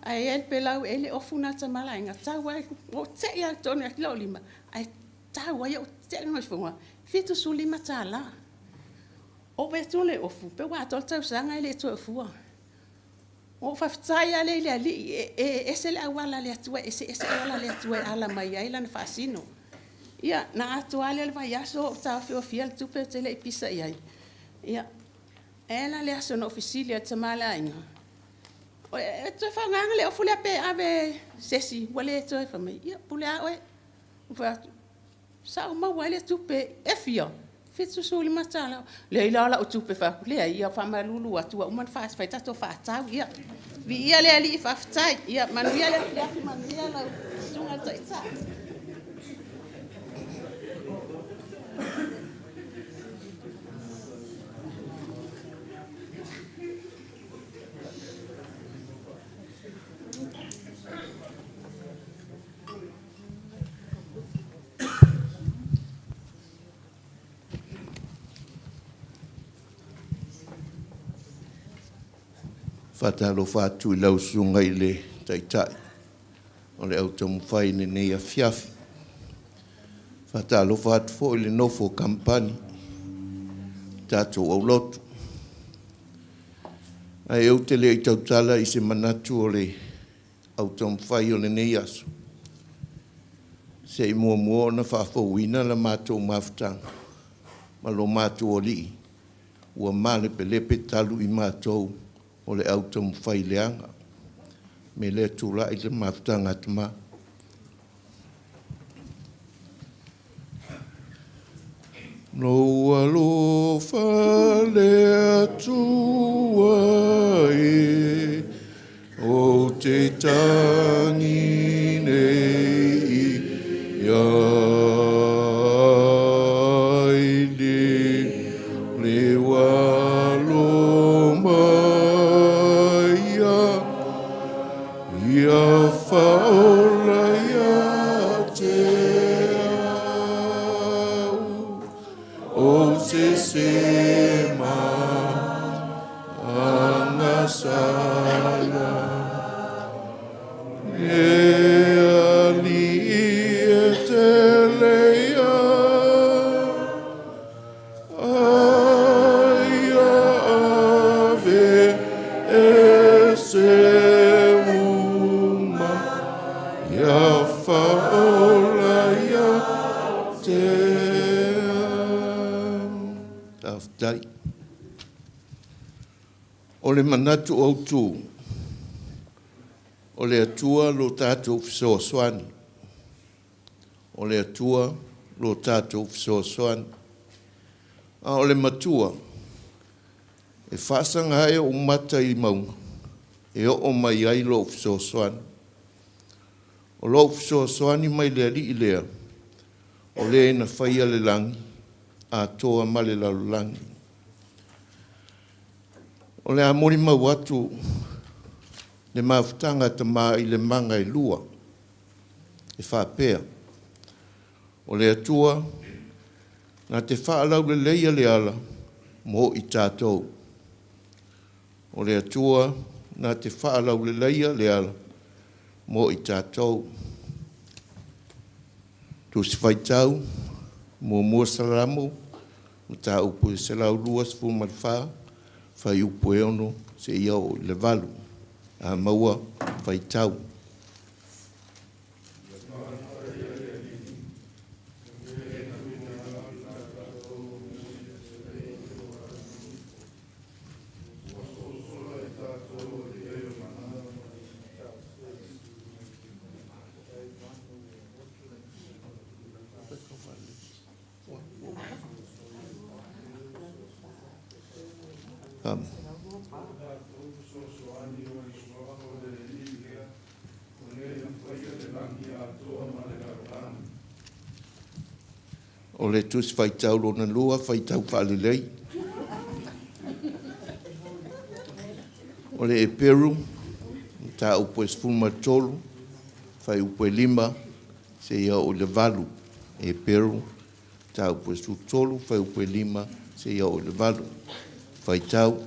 ae i ai le pelau, e i ai le ofu lena a le tama o le aiga, tau lava, ua ou te i lava i totonu e aki lou lima, ae tau ai, ou te i loa e $75. Ou vaai atu i le ofu, pe ua atoa le tausaga e le i toe ofua. Ou faafetai lava lea i le Alii, e ese le auala a le Atua, e eseese auala a le Atua e ala mai ai Lana faasino. Ia, na atoa lava lea o le vaiaso o ou taofiofia le tupe ou te le i pisa i ai. Ia, e i ai la le aso na ou fesili ai i le tama o le aiga, e toe faaaogaina le ofu lea pe ave i se isi ua le toe… Fai mai, ia, pule lava oe. Ou fai atu, sa ou maua ai le tupe, e fia? $75. Leai la lau tupe. Ou fai atu, leai, ia faamalulu atu ua uma ona fai tatou faatau. Ia, viia le Alii faafetai. Ia manuia le afiafi, manuia lau Susuga i le Taitai. Faatalofa atu i lau Susuga i le Taitai o le au taumafai i lenei afiafi. Faatalofa atu foi i le nofo a kamupani, tatou aulotu. Ae ou te le i tautala i se manatu o le au taumafai o lenei aso, se i muamua ona faafouina la matou mafutaga ma lo matou Alii ua malepelepe talu i matou o le au taumafai leaga. O le mea lea, tulai le mafutaga a tama. Lou alofa le Atua e, ou te tagi nei i ai le walo mai ia whaola ia te au o se se ma angasala e ali e te leia aia ave e se uma ia whaola ia te au. Faafetai. O le manatu autu, o le Atua lo tatou fesoasoani. O le Atua lo tatou fesoasoani. A o le matua, e faasaga ai ou mata i mauga, e oo mai ai lou fesoasoani. O lou fesoasoani mai le Alii lea, o le na faia le lagi atoa ma le lalolagi. O le a molimau atu le mafutaga a tama i le maga e lua, e faapea, o le Atua na te faalauleleia le ala mo i tatou. O le Atua na te faalauleleia le ala mo i tatou. Tusi Faitau, Muamua Salamo, Mataupu e 124, fuaiupu e 6 seia oo i le 8. A maua, faitau. O le Tusi Faitau lona lua, faitau faalelei. O le Eperu, mataupu e 13, fuaiupu e 5 seia oo i le 8. Eperu, mataupu e 13, fuaiupu e 5 seia oo i le 8. Faitau.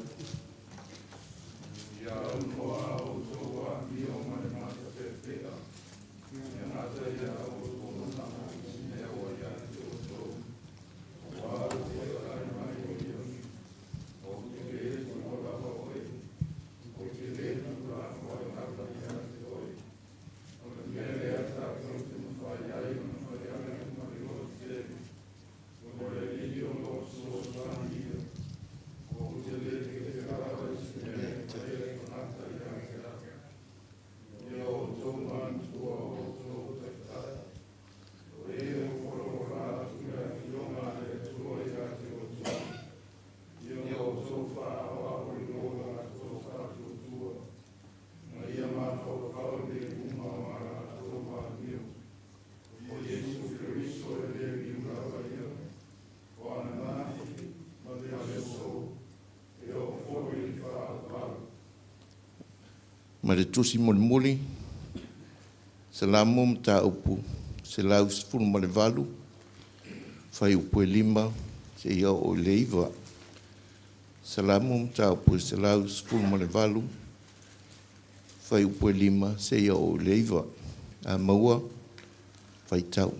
Ma le tusi mulimuli, Salamo mataupu 118, fuaiupu e 5 seia oo i le 9. Salamo mataupu 118, fuaiupu e 5 seia oo i le 9. A maua, faitau.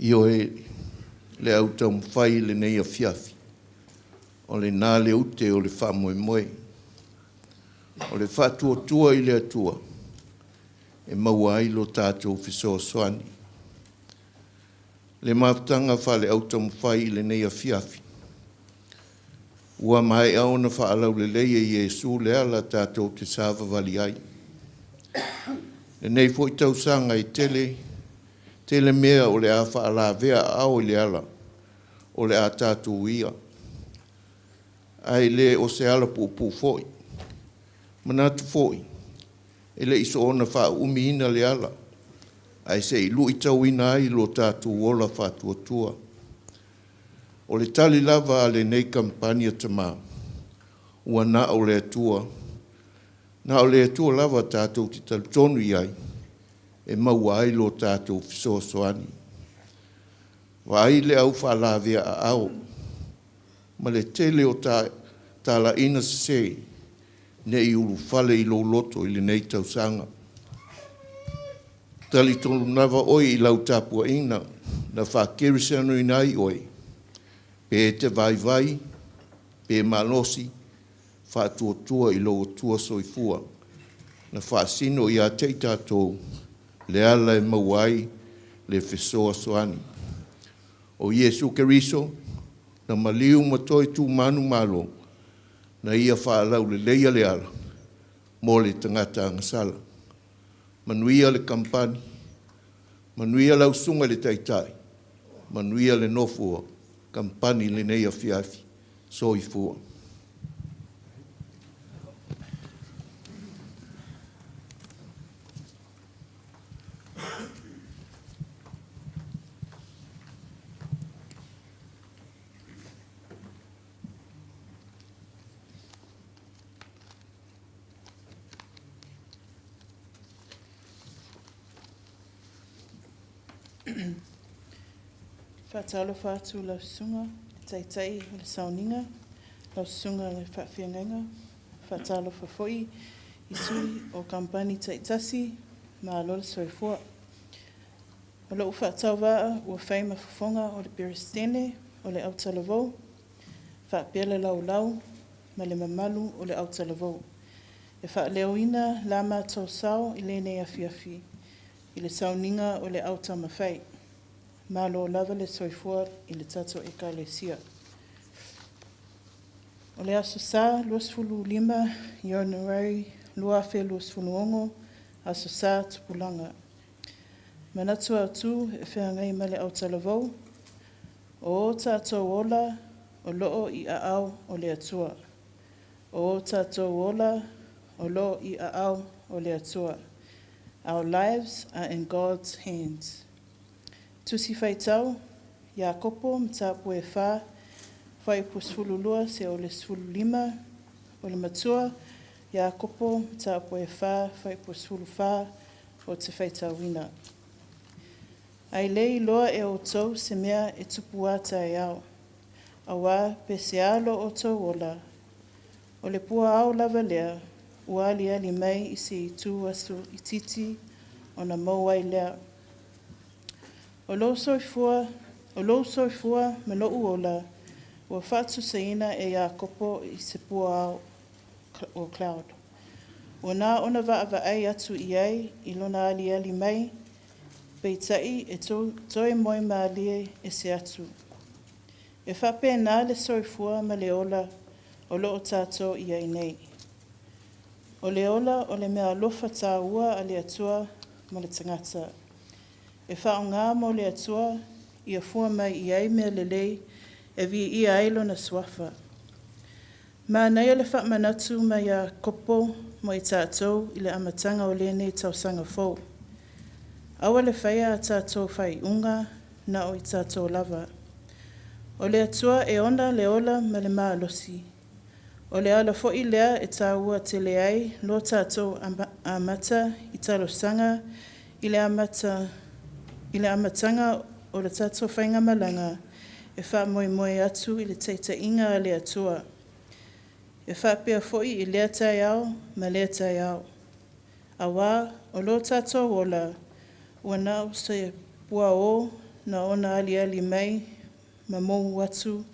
Ioe, le au taumafai i lenei afiafi, o lena le ute o le faamoemoe. O le faatuatua i le Atua e maua ai lo tatou fesoasoani. Le mafutaga faale-autaumafai i lenei afiafi, ua maea ona faalaulelei e Iesu le ala tatou te savavali ai. Lenei foi tausaga e tele tele mea o le a faalavea aao i le ala o le a tatou uia, ae le o se ala puupuu foi. Manatu foi, e le i soona faaumiina le ala, ae se i luitauina ai lo tatou ola faatuatua. O le tali lava a lenei kamupani a tama, ua na o le Atua, na o le Atua lava tatou te talitonu i ai e maua ai lo tatou fesoasoani. Vaai le au faalavea aao ma le tele o talaiga sese ne i ulufale i lou loto i lenei tausaga. Talitonu lava oe i lau tapuaiga na faakerisianoina ai oe, pe e te vaivai, pe malosi, faatuatua i lou Atua Soifua na faasino ia te i tatou le ala e maua ai le fesoasoani. O Iesu Keriso na maliu ma toe tu manumalo, na ia faalauleleia le ala mo le tagata agasala. Manuia le kamupani, manuia lau susuga i le Taitai, manuia le nofo a kamupani i lenei afiafi. Soifua. Faatalofa atu i lau Susuga i le Taitai o le Sauniga, lau Susuga i le Faafeagaiga. Faatalofa foi i sui o kamupani taitasi, malo le soifua. O lou faatauvaa ua fai ma fofoga o le Peresetene o le Autalavou, faapea le laulau ma le mamalu o le Autalavou, e faaleoina la matou sao i lenei afiafi i le sauniga o le Au Taumafai. Malo lava le soifua i le tatou Ekalesia. O le Aso Sa 25 Ianuari 2026, Aso Sa Tupulaga. Manatu Autu e feagai ma le Autalavou, o o tatou ola o loo i aao o le Atua. O o tatou ola o loo i aao o le Atua. Our lives are in God's hands. Tusi Faitau, Iakopo, mataupu e 4, fuaiupu 12 seia oo i le 15, o le matua, Iakopo, mataupu e 4, fuaiupu 14, ou te faitauina. Ae le iloa e outou se mea e tupu a taeao, auā pe se a lo outou ola, o le pua ao lava lea ua aliali mai i se itu aso itiiti ona maua ai lea. O lou soifua, o lou soifua ma lou ola, ua faatusaina e Iakopo i se pua ao. or cloud. Ua na ona vaavaai atu i ai i lona aliali mai, peitai e toe moe malie ese atu. E faapena le soifua ma le ola o loo tatou i ai nei. O le ola o le meaalofa taua a le Atua mo le tagata. E faaaoga mo le Atua ia fua mai i ai mea lelei e viia ai Lona Suafa. Manaia le faamanatu mai a Iakopo mo i tatou i le amataga o lenei tausaga fou. Aua le faia a tatou faaiuga na o i tatou lava. O le Atua e ona le ola ma le malosi. O le ala foi lea e taua tele ai lo tatou amata i talosaga i le amataga o le tatou faigamalaga e faamoemoe atu i le taitaiga a le Atua. E faapea foi i lea taeao ma lea taeao, aua o lo tatou ola ua na o se puaō na ona aliali mai ma mou atu,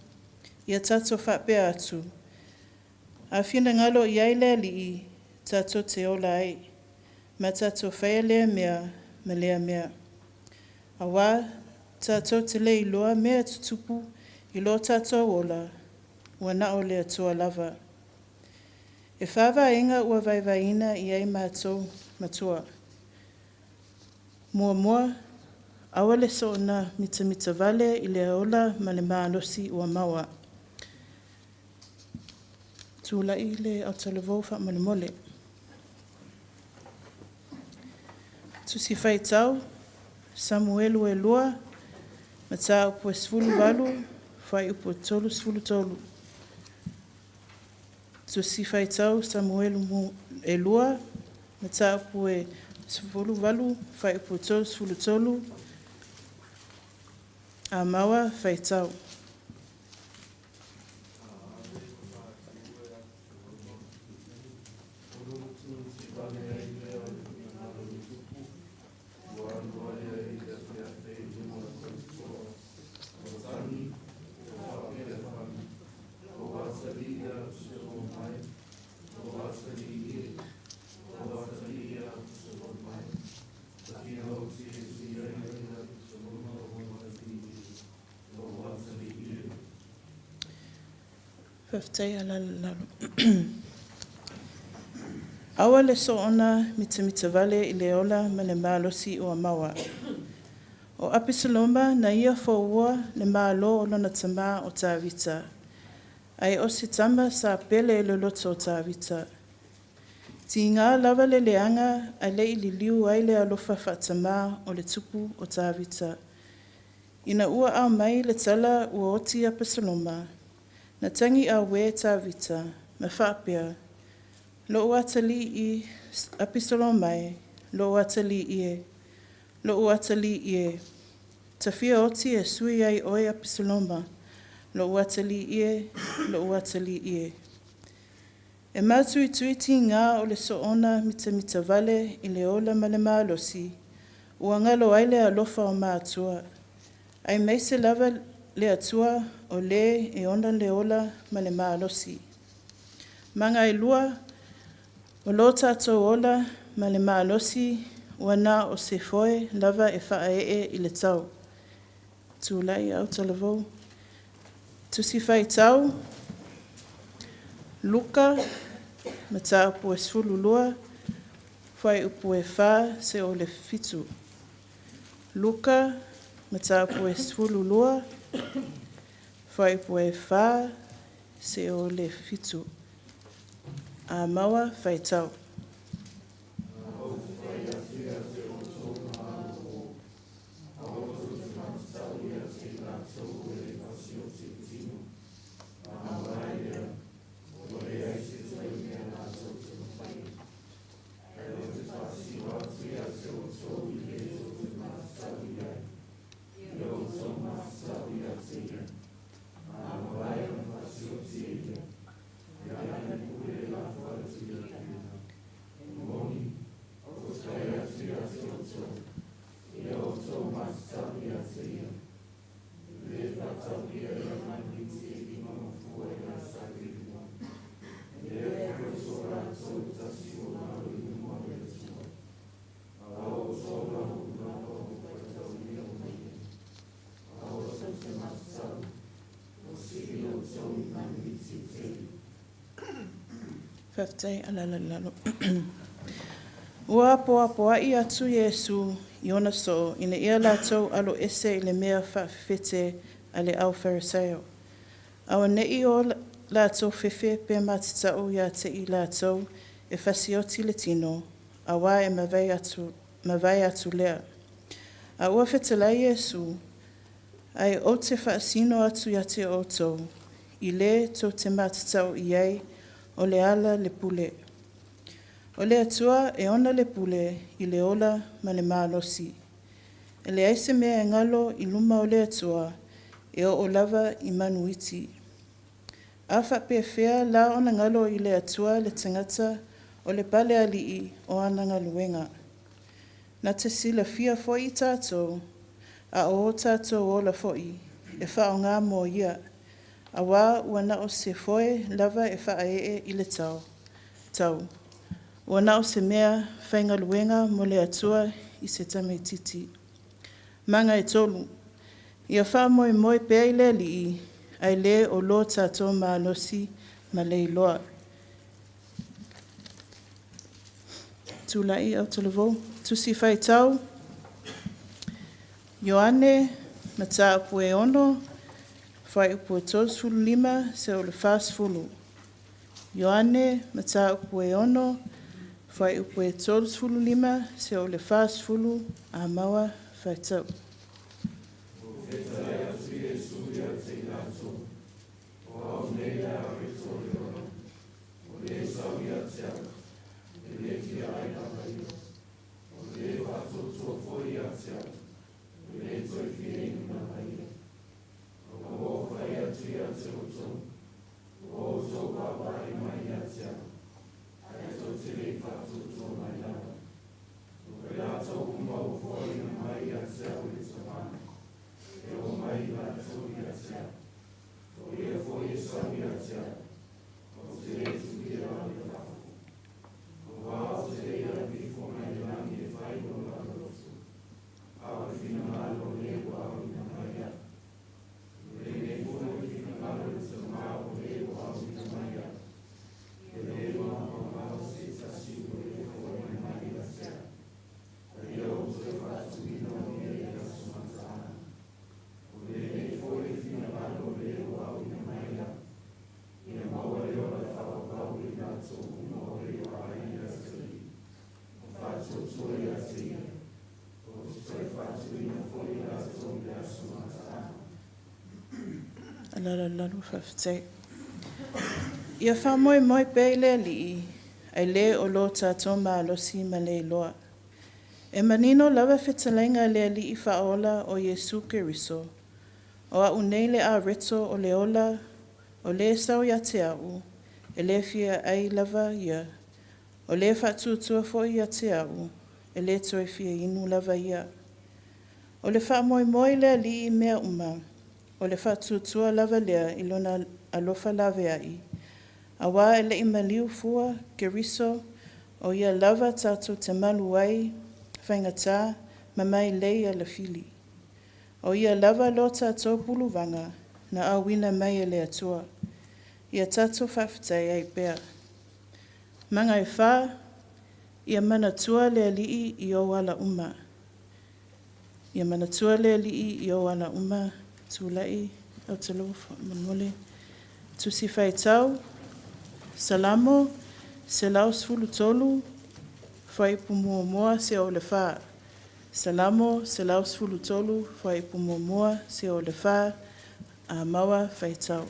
ia tatou faapea atu, “A finagalo i ai le Alii, tatou te ola ai, ma tatou faia lea mea ma lea mea.” Aua tatou te le iloa mea e tutupu i lo tatou ola, ua na o le Atua lava. E fa vaega ua vaevaeina i ai matou matua. Muamua, aua le soona mitamita vale i le ola ma le malosi ua maua. Tulai le autalavou faamolemole. Tusi Faitau Samuelu 2, Mataupu e 18, fuaiupu e 33. Tusi Faitau Samuelu 2, Mataupu e 18, fuaiupu e 33. A maua faitau. Faafetai alaala i lalo. Aua le soona mitamita vale i le ola ma le malosi ua maua. O Apisaloma na ia foua le Malo o lona tamā o Tavita, ae o se tama sa pele i le loto o Tavita. Tiga lava le leaga ae le i liliu ai le alofa faatamā o le tupu o Tavita. Ina ua aumai le tala ua oti Apisaloma, na tagi auē Tavita ma faapea, “Lou atalii Apisaloma e, lou atalii e, lou atalii e, ta fia oti e sui ai oe Apisaloma, lou atalii e, lou atalii e.” E matuitui tiga o le soona mitamita vale i le ola ma le malosi ua galo ai le alofa o matua, aemaise lava le Atua o Le e ona le ola ma le malosi. Maga e lua, o lo tatou ola ma le malosi ua na o se foe lava e faaee i le tau. Tulai autalavou. Tusi Faitau Luka, Mataupu e 12, fuaiupu e 4 seia le 7. Luka, Mataupu e 12, fuaiupu e 4 seia le 7. A maua faitau. Faafetai alaala i lalo. Ua apoapoai atu Iesu i ona soo ina ia latou aloese i le mea faafefete a le au Fariseo, aua ne i o latou fefe pe matatau ia te i latou e fasioti le tino, auā e mavae atu, mavae atu lea. A ua fetalai Iesu, ae ou te faasino atu ia te outou, i lē tou te matatau i ai o le ala le pule. O le Atua e ona le pule i le ola ma le malosi. E leai se mea e galo i luma o le Atua e oo lava i manu iti. A faapefea la ona galo i le Atua le tagata o le palealii o ana galuega. Na te silafia foi i tatou, a o o tatou ola foi e faaaoga mo ia, auā ua na o se foe lava e faaee i le tau. Tau. Ua na o se mea faigaluega mo le Atua i se tamaitiiti. Maga e 3. Ia faamoemoe pea i le Alii, ae lē o lo tatou malosi ma le iloa. Tula'i Autalavou. Tusi Faitau, Ioane, Mataupu e 6, fuaiupu e 35 seia oo i le 40. Ioane, Mataupu e 6, fuaiupu e 35 seia oo i le 40, a maua faitau. Alaala i lalo, faafetai. Ia faamoemoe pea i le Alii, ae lē o lo tatou malosi ma le iloa. E manino lava fetalaiga a le Alii Faaola o Iesu Keriso, o a'u nei le areto o le ola, o lē sau ia te a'u, e le fia ai lava ia, o le faatuatua foi ia te a'u, e le toe fia inu lava ia. O le faamoemoe i le Alii i mea uma, o le faatuatua lava lea i lona alofa laveai, auā e le i maliu fua Keriso, o ia lava tatou te malu ai faigatā ma mailei a le fili. O ia lava lo tatou puluvaga na auina mai e le Atua. Ia tatou faafetai ai pea. Maga e 4, ia manatua le Alii i ou ala uma. Ia manatua le Alii i ou ala uma. Tula'i Autalavou faamolemole. Tusi Faitau, Salamo 113, fuaiupu 1 seia oo i le 4. Salamo 113, fuaiupu 1 seia oo i le 4, a maua faitau.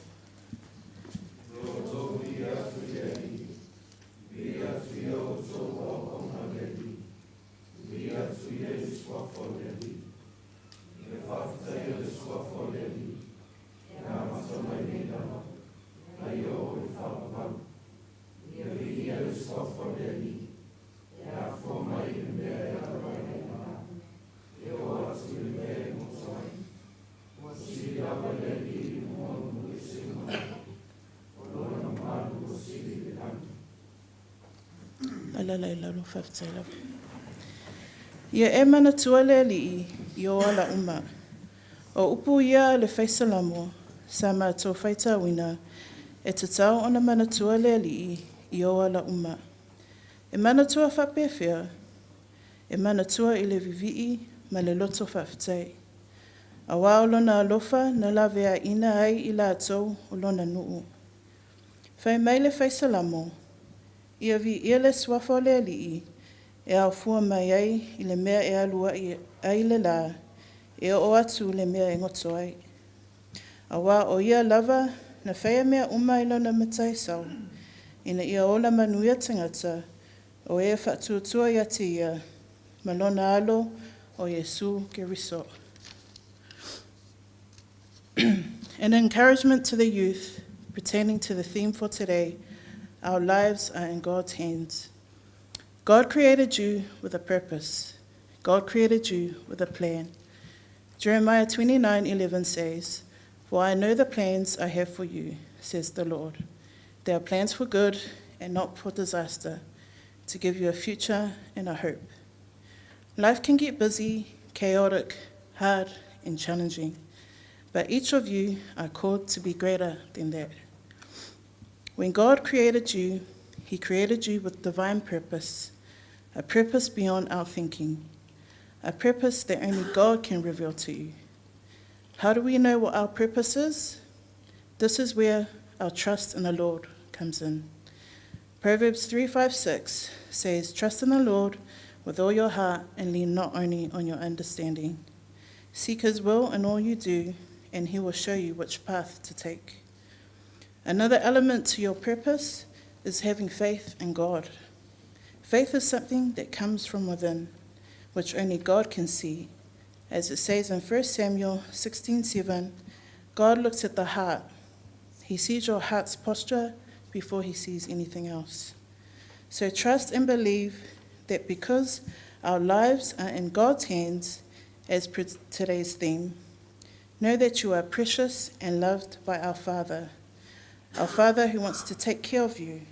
Alaala i lalo, faafetai lava. Ia e manatua le Alii i o ala uma. O upu ia a le Faisalamo sa matou faitauina, e tatau ona manatua le Alii i ou ala uma. E manatua faapefea? E manatua i le vivii ma le loto faafetai. Auā o Lona alofa na laveaiina ai i latou o Lona nuu. Fai mai le Fai Salamo, Ia viia le Suafa o le Alii, e ao fua mai ai i le mea e alu ai le lā, e oo atu i le mea e goto ai. Auā o Ia lava na faia mea uma i Lona mataisau, ina ia ola manuia tagata o e faatuatua ia te Ia, ma Lona Alo o Iesu Keriso. An encouragement to the youth pertaining to the theme for today, Our Lives Are in God's Hands. God created you with a purpose. God created you with a plan. Jeremiah 29:11 says, "For I know the plans I have for you," says the Lord. "They are plans for good and not for disaster, to give you a future and a hope." Life can get busy, chaotic, hard, and challenging, but each of you are called to be greater than that. When God created you, He created you with divine purpose, a purpose beyond our thinking, a purpose that only God can reveal to you. How do we know what our purpose is? This is where our trust in the Lord comes in. Proverbs 3 5 6 says, Trust in the Lord with all your heart and lean not only on your understanding. Seek his will in all you do, and he will show you which path to take. Another element to your purpose is having faith in God. Faith is something that comes from within, which only God can see. As it says in 1 Samuel 16:7, God looks at the heart. He sees your heart's posture before he sees anything else. So trust and believe that because our lives are in God's hands, as per today's theme, know that you are precious and loved by our Father, our Father who wants to take care of you,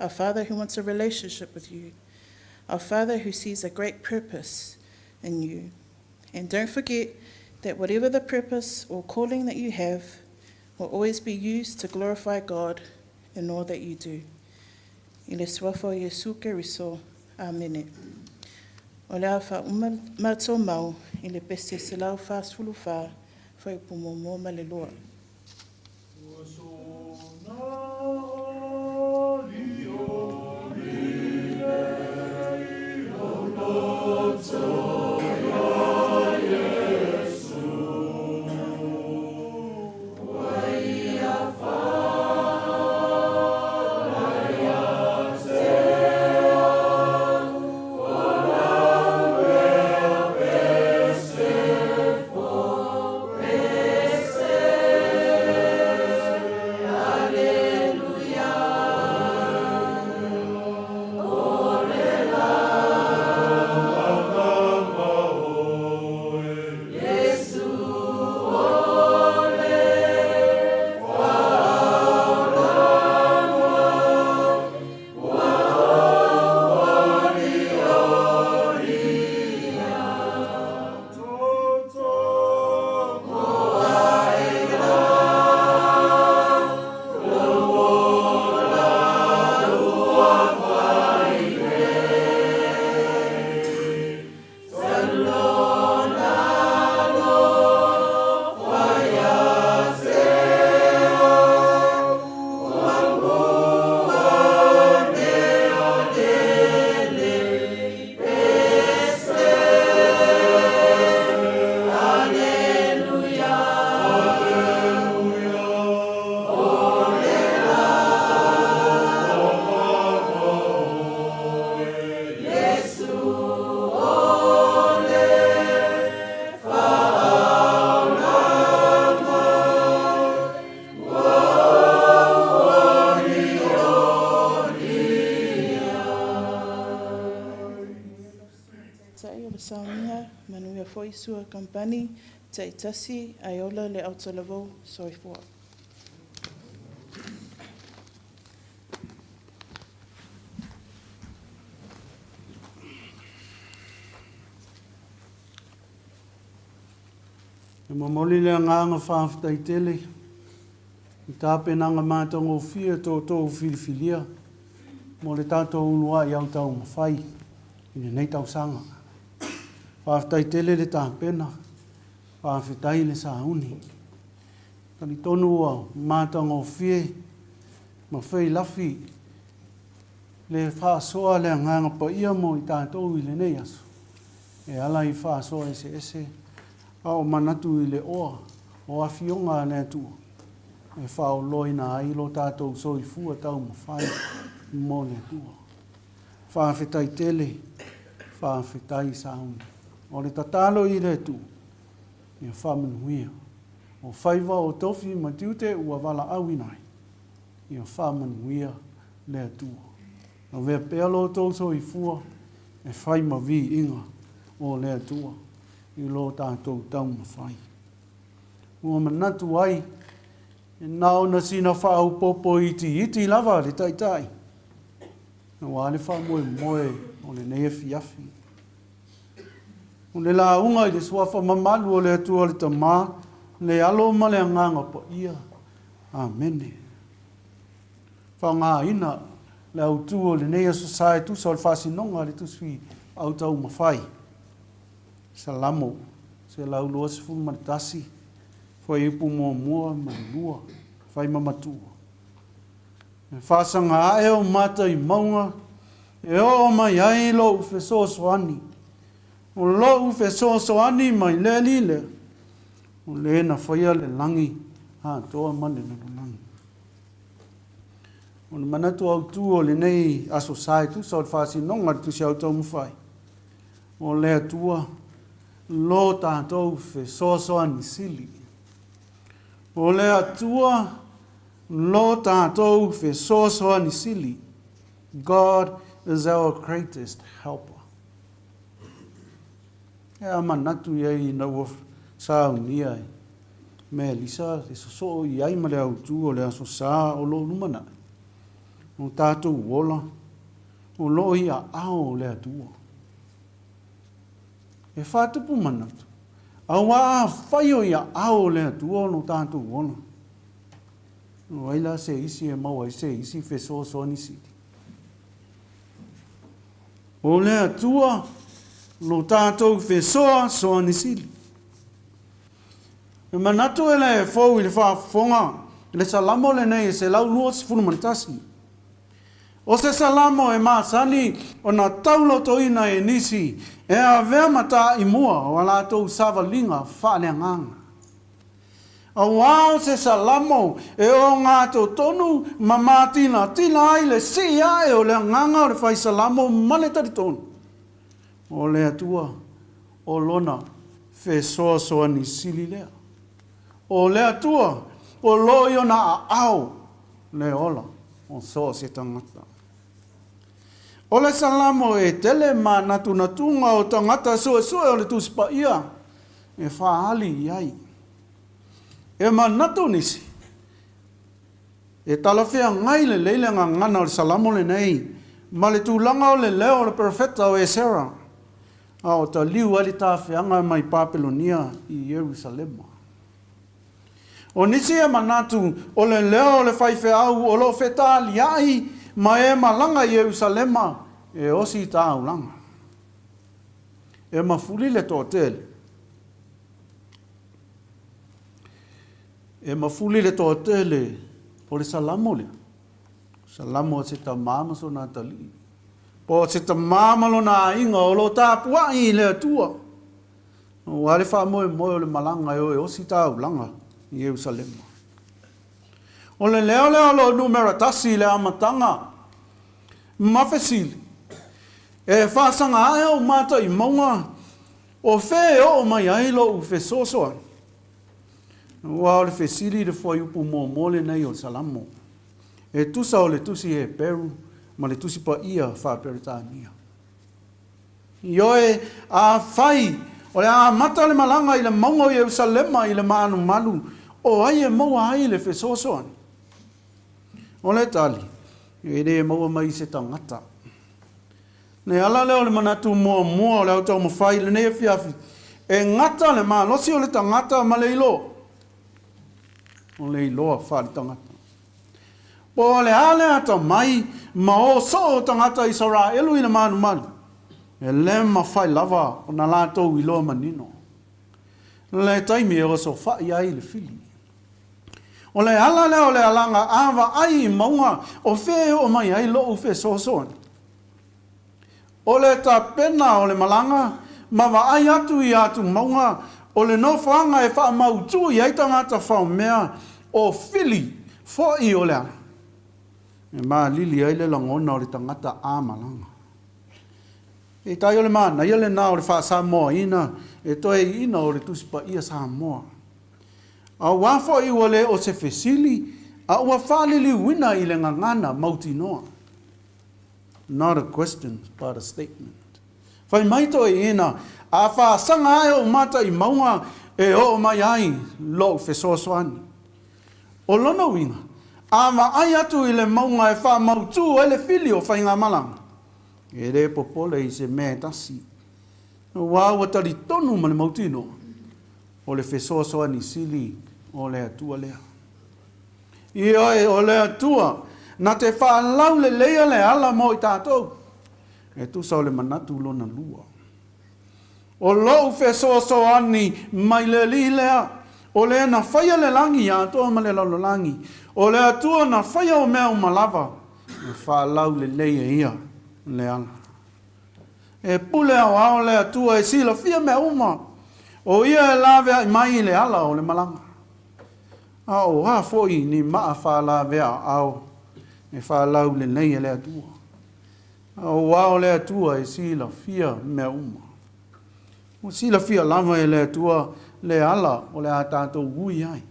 our Father who wants a relationship with you, our Father who sees a great purpose in you. And don't forget that whatever the purpose or calling that you have will always be used to glorify God in all that you do. I le Suafa o Iesu Keriso. Amene. O le a faauma matou mau i le pese 144, fuaiupu muamua ma le lua. Ua sona alii o lilei lou loto iā Iesu. Ua ia faaola ia te au, o lau ea pese fo pese. Aleluia, o le la. Iesu o le faaolaga ua olioli ia. Totogo ae la lou ola ua fai nei. Salona alofa ia te au, ua mua ne o lelei pese. Aleluia, o le la. Iesu o le faaolaga ua olioli ia. Taʻi o le sauniga, manuia foi sua kampani taitasi ae ola le autalavou. Soifua. E momoli le agaga faafetai tele i tapenaga matagofie a to outou filifilia. mo le tatou uluai autaumafai i lenei tausaga. Faafetai tele le tapena, faafetai le sauni. Talitonu ua matagofie ma feilafi le faasoa a le Agaga Paia mo i tatou i lenei aso, e ala i faasoa eseese a o manatu i le oa o Afioga a le Atua e faaoloina ai lo tatou soifua taumafai mo le Atua. Faafetai tele, faafetai sauni. O le tatalo i le Atua, ia faamanuia. O faiva o tofi ma tiute ua valaauina ai, ia faamanuia le Atua. Avea pea lo outou soifua e fai ma viiga o le Atua i lo tatou taumafai. Ua manatu ai, na ona sina faaopoopo itiiti lava le Taitai, aua le faamoemoe o lenei afiafi. O le lauga i le Suafa mamalu o le Atua le Tama, le Alo ma le Agaga Paia. Amene. Faaaogaina le autu o lenei Aso Sa e tusa o le faasinoga a le Tusi Autaumafai, Salamo 121, fuaiupu muamua ma le lua, fai ma matua. E faasaga ae o mata i mauga, e oo mai ai lou fesoasoani. O lou fesoasoani mai le Alii lea, o le na faia le lagi atoa ma le lalolagi. O le manatu autu o lenei Aso Sa e tusa o le faasinoga a le Tusi Autaumafai, o le Atua lo tatou fesoasoani sili. O le Atua lo tatou fesoasoani sili. God is our greatest helper. E a manatu i ai ina ua saunia e Melissa le sosoo i ai ma le autu o le Aso Sa o lo o lumanai, o tatou ola o lo o i aao o le Atua. E faatupu manatu, auā afai o i aao o le Atua o lo tatou ola, o ai la se isi e maua ai se isi fesoasoani sili? O le Atua lo tatou fesoasoani sili. E manatu e le fou i le faafofoga le Salamo lenei e 121. O se Salamo e masani ona taulotoina e nisi e avea ma taimua o a latou savaliga faaleagaga. Auā o se Salamo e ogatotonu ma matinatila ai le sii ae o le agaga o le fai Salamo ma le talitonu o le Atua o lona fesoasoani sili lea. O le Atua o lo o i ona aao le ola o so o se tagata. O le Salamo e tele manatunatuga o tagata suesue o le Tusi Paia e faaali i ai. E manatu nisi, e talafeagai lelei le gagana o le Salamo lenei ma le tulaga o le leo o le perofeta o Esera, a o taliu ai le tafeaga mai Papelonia i Ierusalema. O nisi e manatu o le leo o le faifeau o lo o fetaliai ma e malaga i Ierusalema e osi taulaga. E mafuli le toatele. E mafuli le toatele o le Salamo lea. Salamo a se tamā ma sona atalii. Po o se tamā ma lona aiga o lo o tapuai i le Atua. Aua le faamoemoe o le malaga e o e osi taulaga i Ierusalema. O le leo lea o lo o numera tasi i le amataga ma fesili, E faasaga ae ou mata i mauga, o fea e oo mai ai lou fesoasoani? Aua o le fesili i le fuaiupu muamua lenei o le Salamo, e tusa o le Tusi Heperu ma le Tusi Paia Faa-Peretania. Ioe, afai o le a amata le malaga i le mauga o Ierusalema i le maanumalu, o ai e maua ai le fesoasoani? O le tali, e le maua mai i se tagata. Le ala lea o le manatu muamua o le autaumafai i lenei afiafi, e gata le malosi o le tagata ma le iloa, o le iloa faale-tagata. Po o le a le atamai ma o soo o tagata Isaraelu i le malumalu, e le mafai lava ona latou iloa manino le taimi e osofai ai le fili. O le ala lea o le alaga a vaai i mauga o fea e oo mai ai lou fesoasoani. O le tapena o le malaga ma vaai atu i atumauga o le nofoaga e faamautu i ai tagata faomea o fili foʻi o le ala e malili ai le lagona o le tagata a malaga. Peitai o le manaia lena o le faa-Samoaina e toe iina o le Tusi Paia Samoa. Auā foʻi ua le o se fesili a ua faaliliuina i le gagana mautinoa. Not a question but a statement. Fai mai toeaiina, a faasaga ae ou mata i mauga e oo mai ai lou fesoasoani. O lona uiga, a vaai atu i le mauga e faamautū ai le fili o faigamalaga, e le popole i se mea e tasi, aua ua talitonu ma le mautinoa, o le fesoasoani sili o le Atua lea. Ioe, o le Atua, na te faalauleleia le ala mo i tatou, e tusa o le manatu lona lua. O lou fesoasoani mai le Alii lea, o lea na faia le lagi atoa ma le lalolagi, o le Atua na faia o mea uma lava, e faalaulelei e ia le ala. E pule aoao le Atua e silafia mea uma, o ia e laveai mai i le ala o le malaga. A o a foi ni maa faalavea aao e faalaulelei e le Atua? Auā o le Atua e silafia mea uma. Ua silafia lava e le Atua le ala o le a tatou ui ai.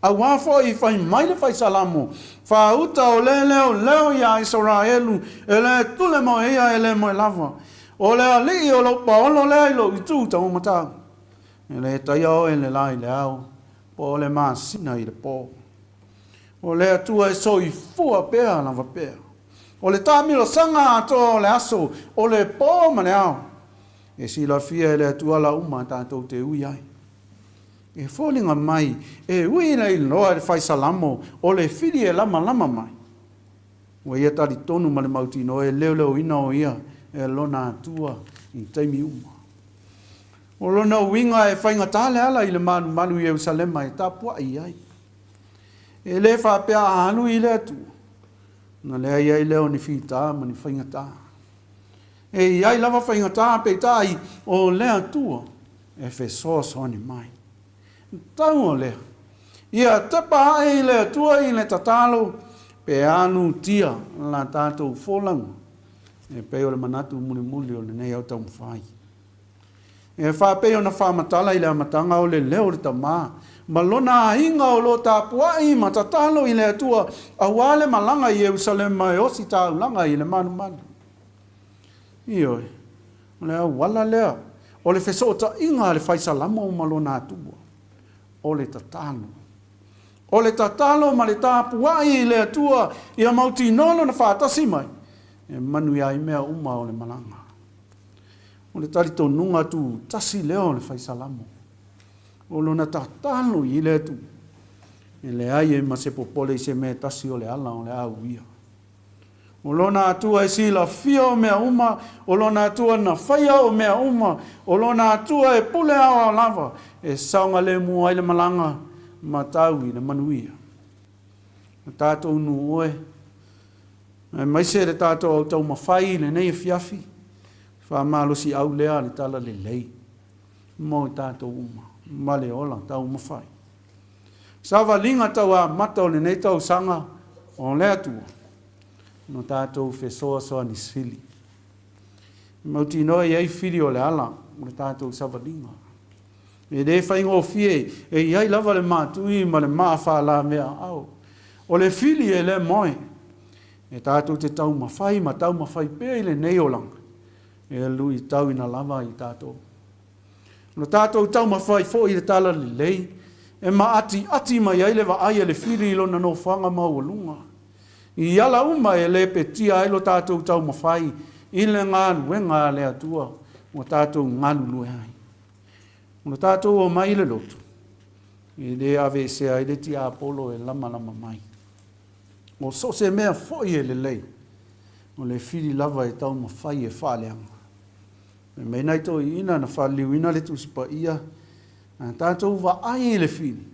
Auā foi i fai mai le Fai Salamo, Faauta o le leoleo iā Isaraelu, e le tule moe ia e le moe lava. O le Alii o lou paolo lea i lou itu taumatau. E le taia oe le la i le ao, po o le masina i le po. O le Atua e soifua pea lava pea. O le taamilosaga atoa o le aso, o le po ma le ao, e silafia e le Atua la uma tatou te ui ai. E foliga mai, e ui le iloa e le Fai Salamo o le fili e lamalama mai. Ua ia talitonu ma le mautinoa e leoleoina o ia e lona Atua i taimi uma. O lona uiga e faigata le ala i le malumalu i Ierusalema e tapuai ai. E le faapea a alu i le Atua, ona leai ai lea o ni fita ma ni faigata. E i ai lava faigata, peitai o le Atua e fesoasoani mai. Tau o lea, ia tepa ae i le Atua i le tatalo, pe alutia la tatou folauga, e pei o le manatu mulimuli o lenei au taumafai. E faapei ona faamatala i le amataga o le leo o le tama ma lona aiga o lo o tapuai ma tatalo i le Atua aua le malaga i Ierusalema e ositaulaga i le malumalu. Ioe, o le auala lea o le fesootaiga a le Fai Salamo ma lona Atua, o le tatalo. O le tatalo ma le tapuai i le Atua ia mautinoa lona faatasi mai e manuia ai mea uma o le malaga. O le talitonuga tutasi lea o le Fai Salamo, o lona tatalo i le Atua, e leai e ma se popole i se mea e tasi o le ala o le a uia. O lona Atua e silafia o mea uma, o lona Atua na faia o mea uma, o lona Atua e pule aoao lava, e saogalemu ai le malaga ma tau i le manuia. O tatou nuu oe, aemaise le tatou au taumafai i lenei afiafi, faamalosiau lea le talalelei mo i tatou uma ma le ola taumafai. Savaliga tauamata o lenei tausaga o le Atua no tatou fesoasoani sili. E mautinoa e i ai fili o le ala o le tatou savaliga. E le faigofie, e i ai lava le matui ma le maa faalamea-aao. O le fili e le moe, e tatou te taumafai ma taumafai pea i lenei olaga, e luitauina lava i tatou. O le tatou taumafai foi i le talalelei, e maatiati mai ai le vaai a le fili i lona nofoaga maualuga. I ala uma e lepetia ai lo tatou taumafai i le galuega a le Atua ua tatou galulue ai. O le tatou omai i le lotu, e le aveesea ai le tiapolo e lamalama mai. O so o se mea foi e lelei, o le fili lava e taumafai e faaleaga. Fai mai nai toeaiina na faaliliuina le Tusi Paia, A tatou vaai i le fili,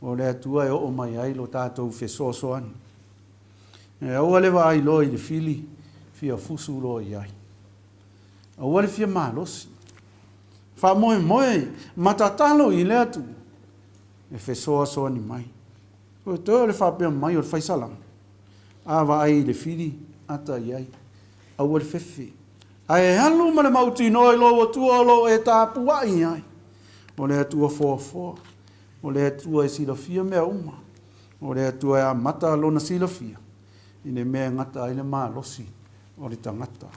o le Atua e oo mai ai lo tatou fesoasoani. E aua le vaai loa i le fili, fia fusu loa i ai. Aua le fia malosi. Faamoemoe ma tatalo i le Atua e fesoasoani mai. Toe toe o le faapea mai o le faisalama, A vaai i le fili, ata i ai. Aua le fefe. Ae alu ma le mautinoa i lou Atua o lo o e tapuai ai. O le Atua foafoa. O le Atua e silafia mea uma. O le Atua e amata lona silafia i le mea e gata ai le malosi o le tagata.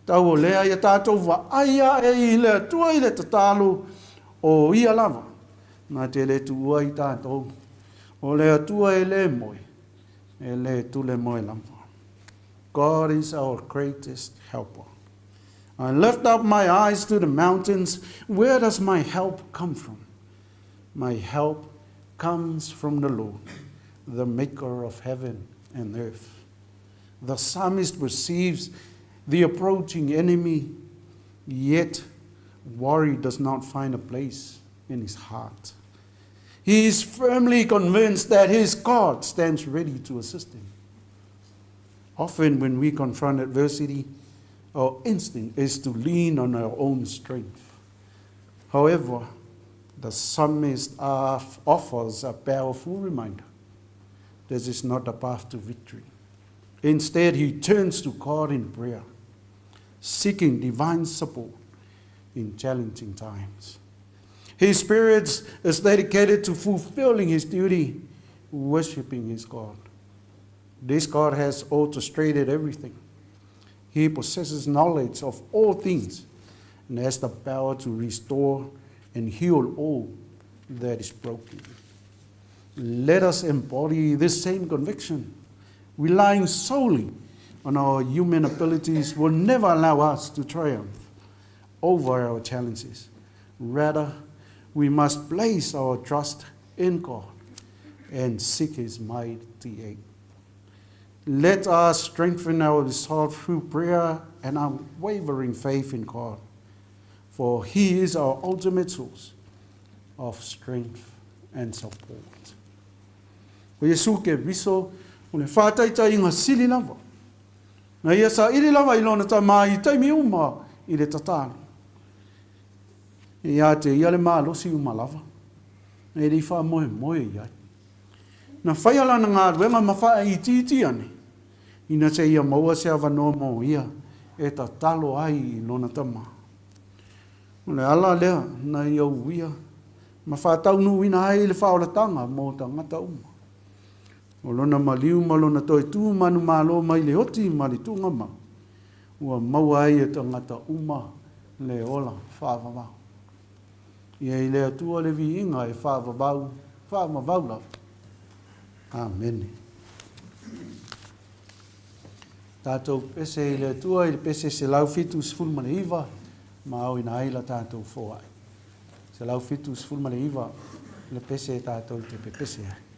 Tau o lea ia tatou vaai ae i le Atua i le tatalo, o Ia lava na te le tuua i tatou. O le Atua e le moe, e le tule moe lava. God is our greatest helper. I lift up my eyes to the mountains. Where does my help come from? My help comes from the Lord, the maker of heaven and earth. The psalmist perceives the approaching enemy, yet worry does not find a place in his heart. He is firmly convinced that his God stands ready to assist him. Often, when we confront adversity, our instinct is to lean on our own strength. However, the psalmist offers a powerful reminder this is not the path to victory. Instead, he turns to God in prayer, seeking divine support in challenging times. His spirit is dedicated to fulfilling his duty, worshiping his God. This God has orchestrated everything. He possesses knowledge of all things and has the power to restore and heal all that is broken. Let us embody this same conviction. Relying solely on our human abilities will never allow us to triumph over our challenges. Rather, we must place our trust in God and seek His mighty aid. Let us strengthen our resolve through prayer and unwavering faith in God, for He is our ultimate source of strength and support. O Iesu Keriso, o le whātaitaiga sili lava. Na ia saili lava i lona tamā i taimi uma i le tatalo. Ia te ia le malosi uma lava, e le i faamoemoe i ai. Na whaia lana galuega ma whaaitiiti ane, ina seia maua se avanoa mo ia e tatalo ai i lona tamā. O le ala lea na ia uia ma faataunuuina ai le faaolatanga mo tagata uma. O lona maliu ma lona toe tū manumalo mai le oti ma le tuugamau, ua maua ai e tagata uma le ola faavavau. Ia i le Atua le viiga e faavavau, faavavau lava. Amene. Tatou pese i le Atua i le pese 179 ma aoina ai la tatou foai. 179 le pese e tatou te pepese ai.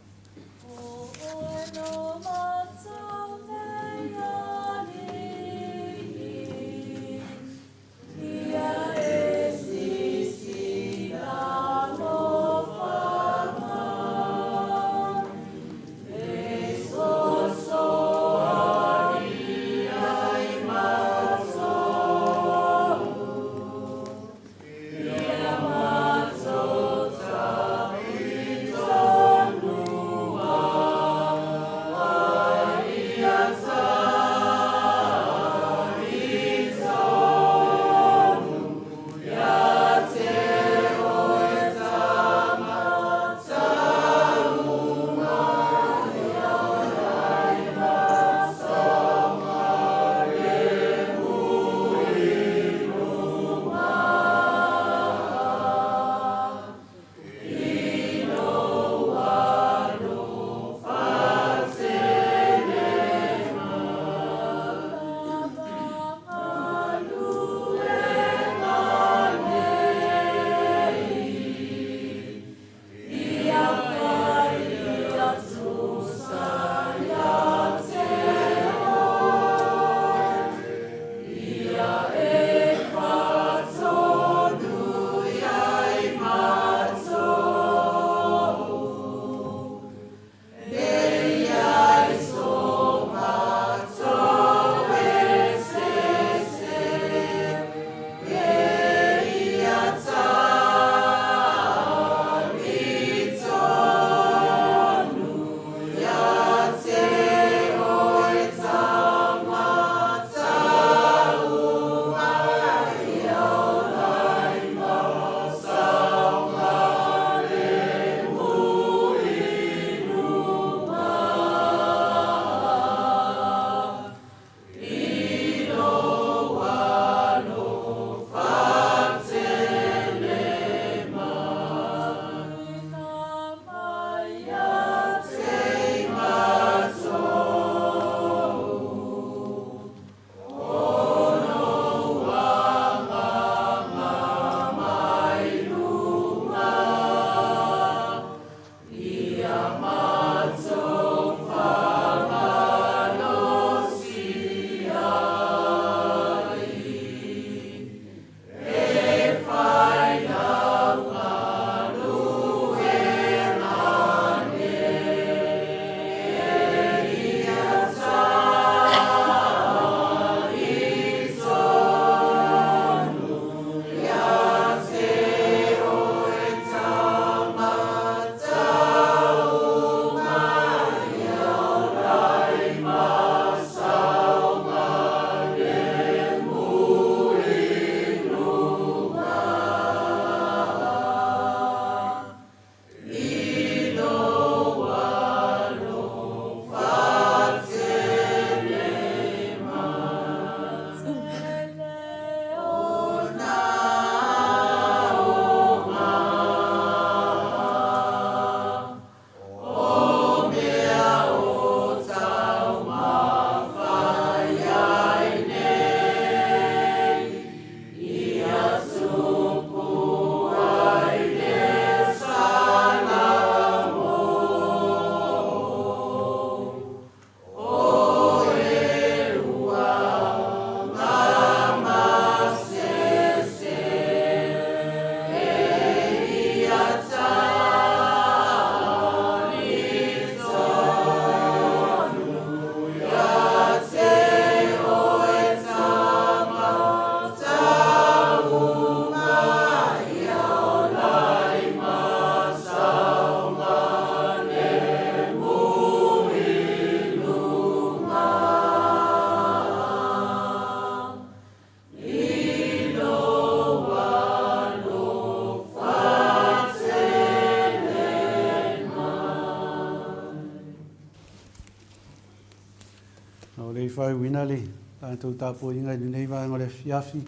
i faaiuina le tatou tapuaiga i lenei vaega o le afiafi,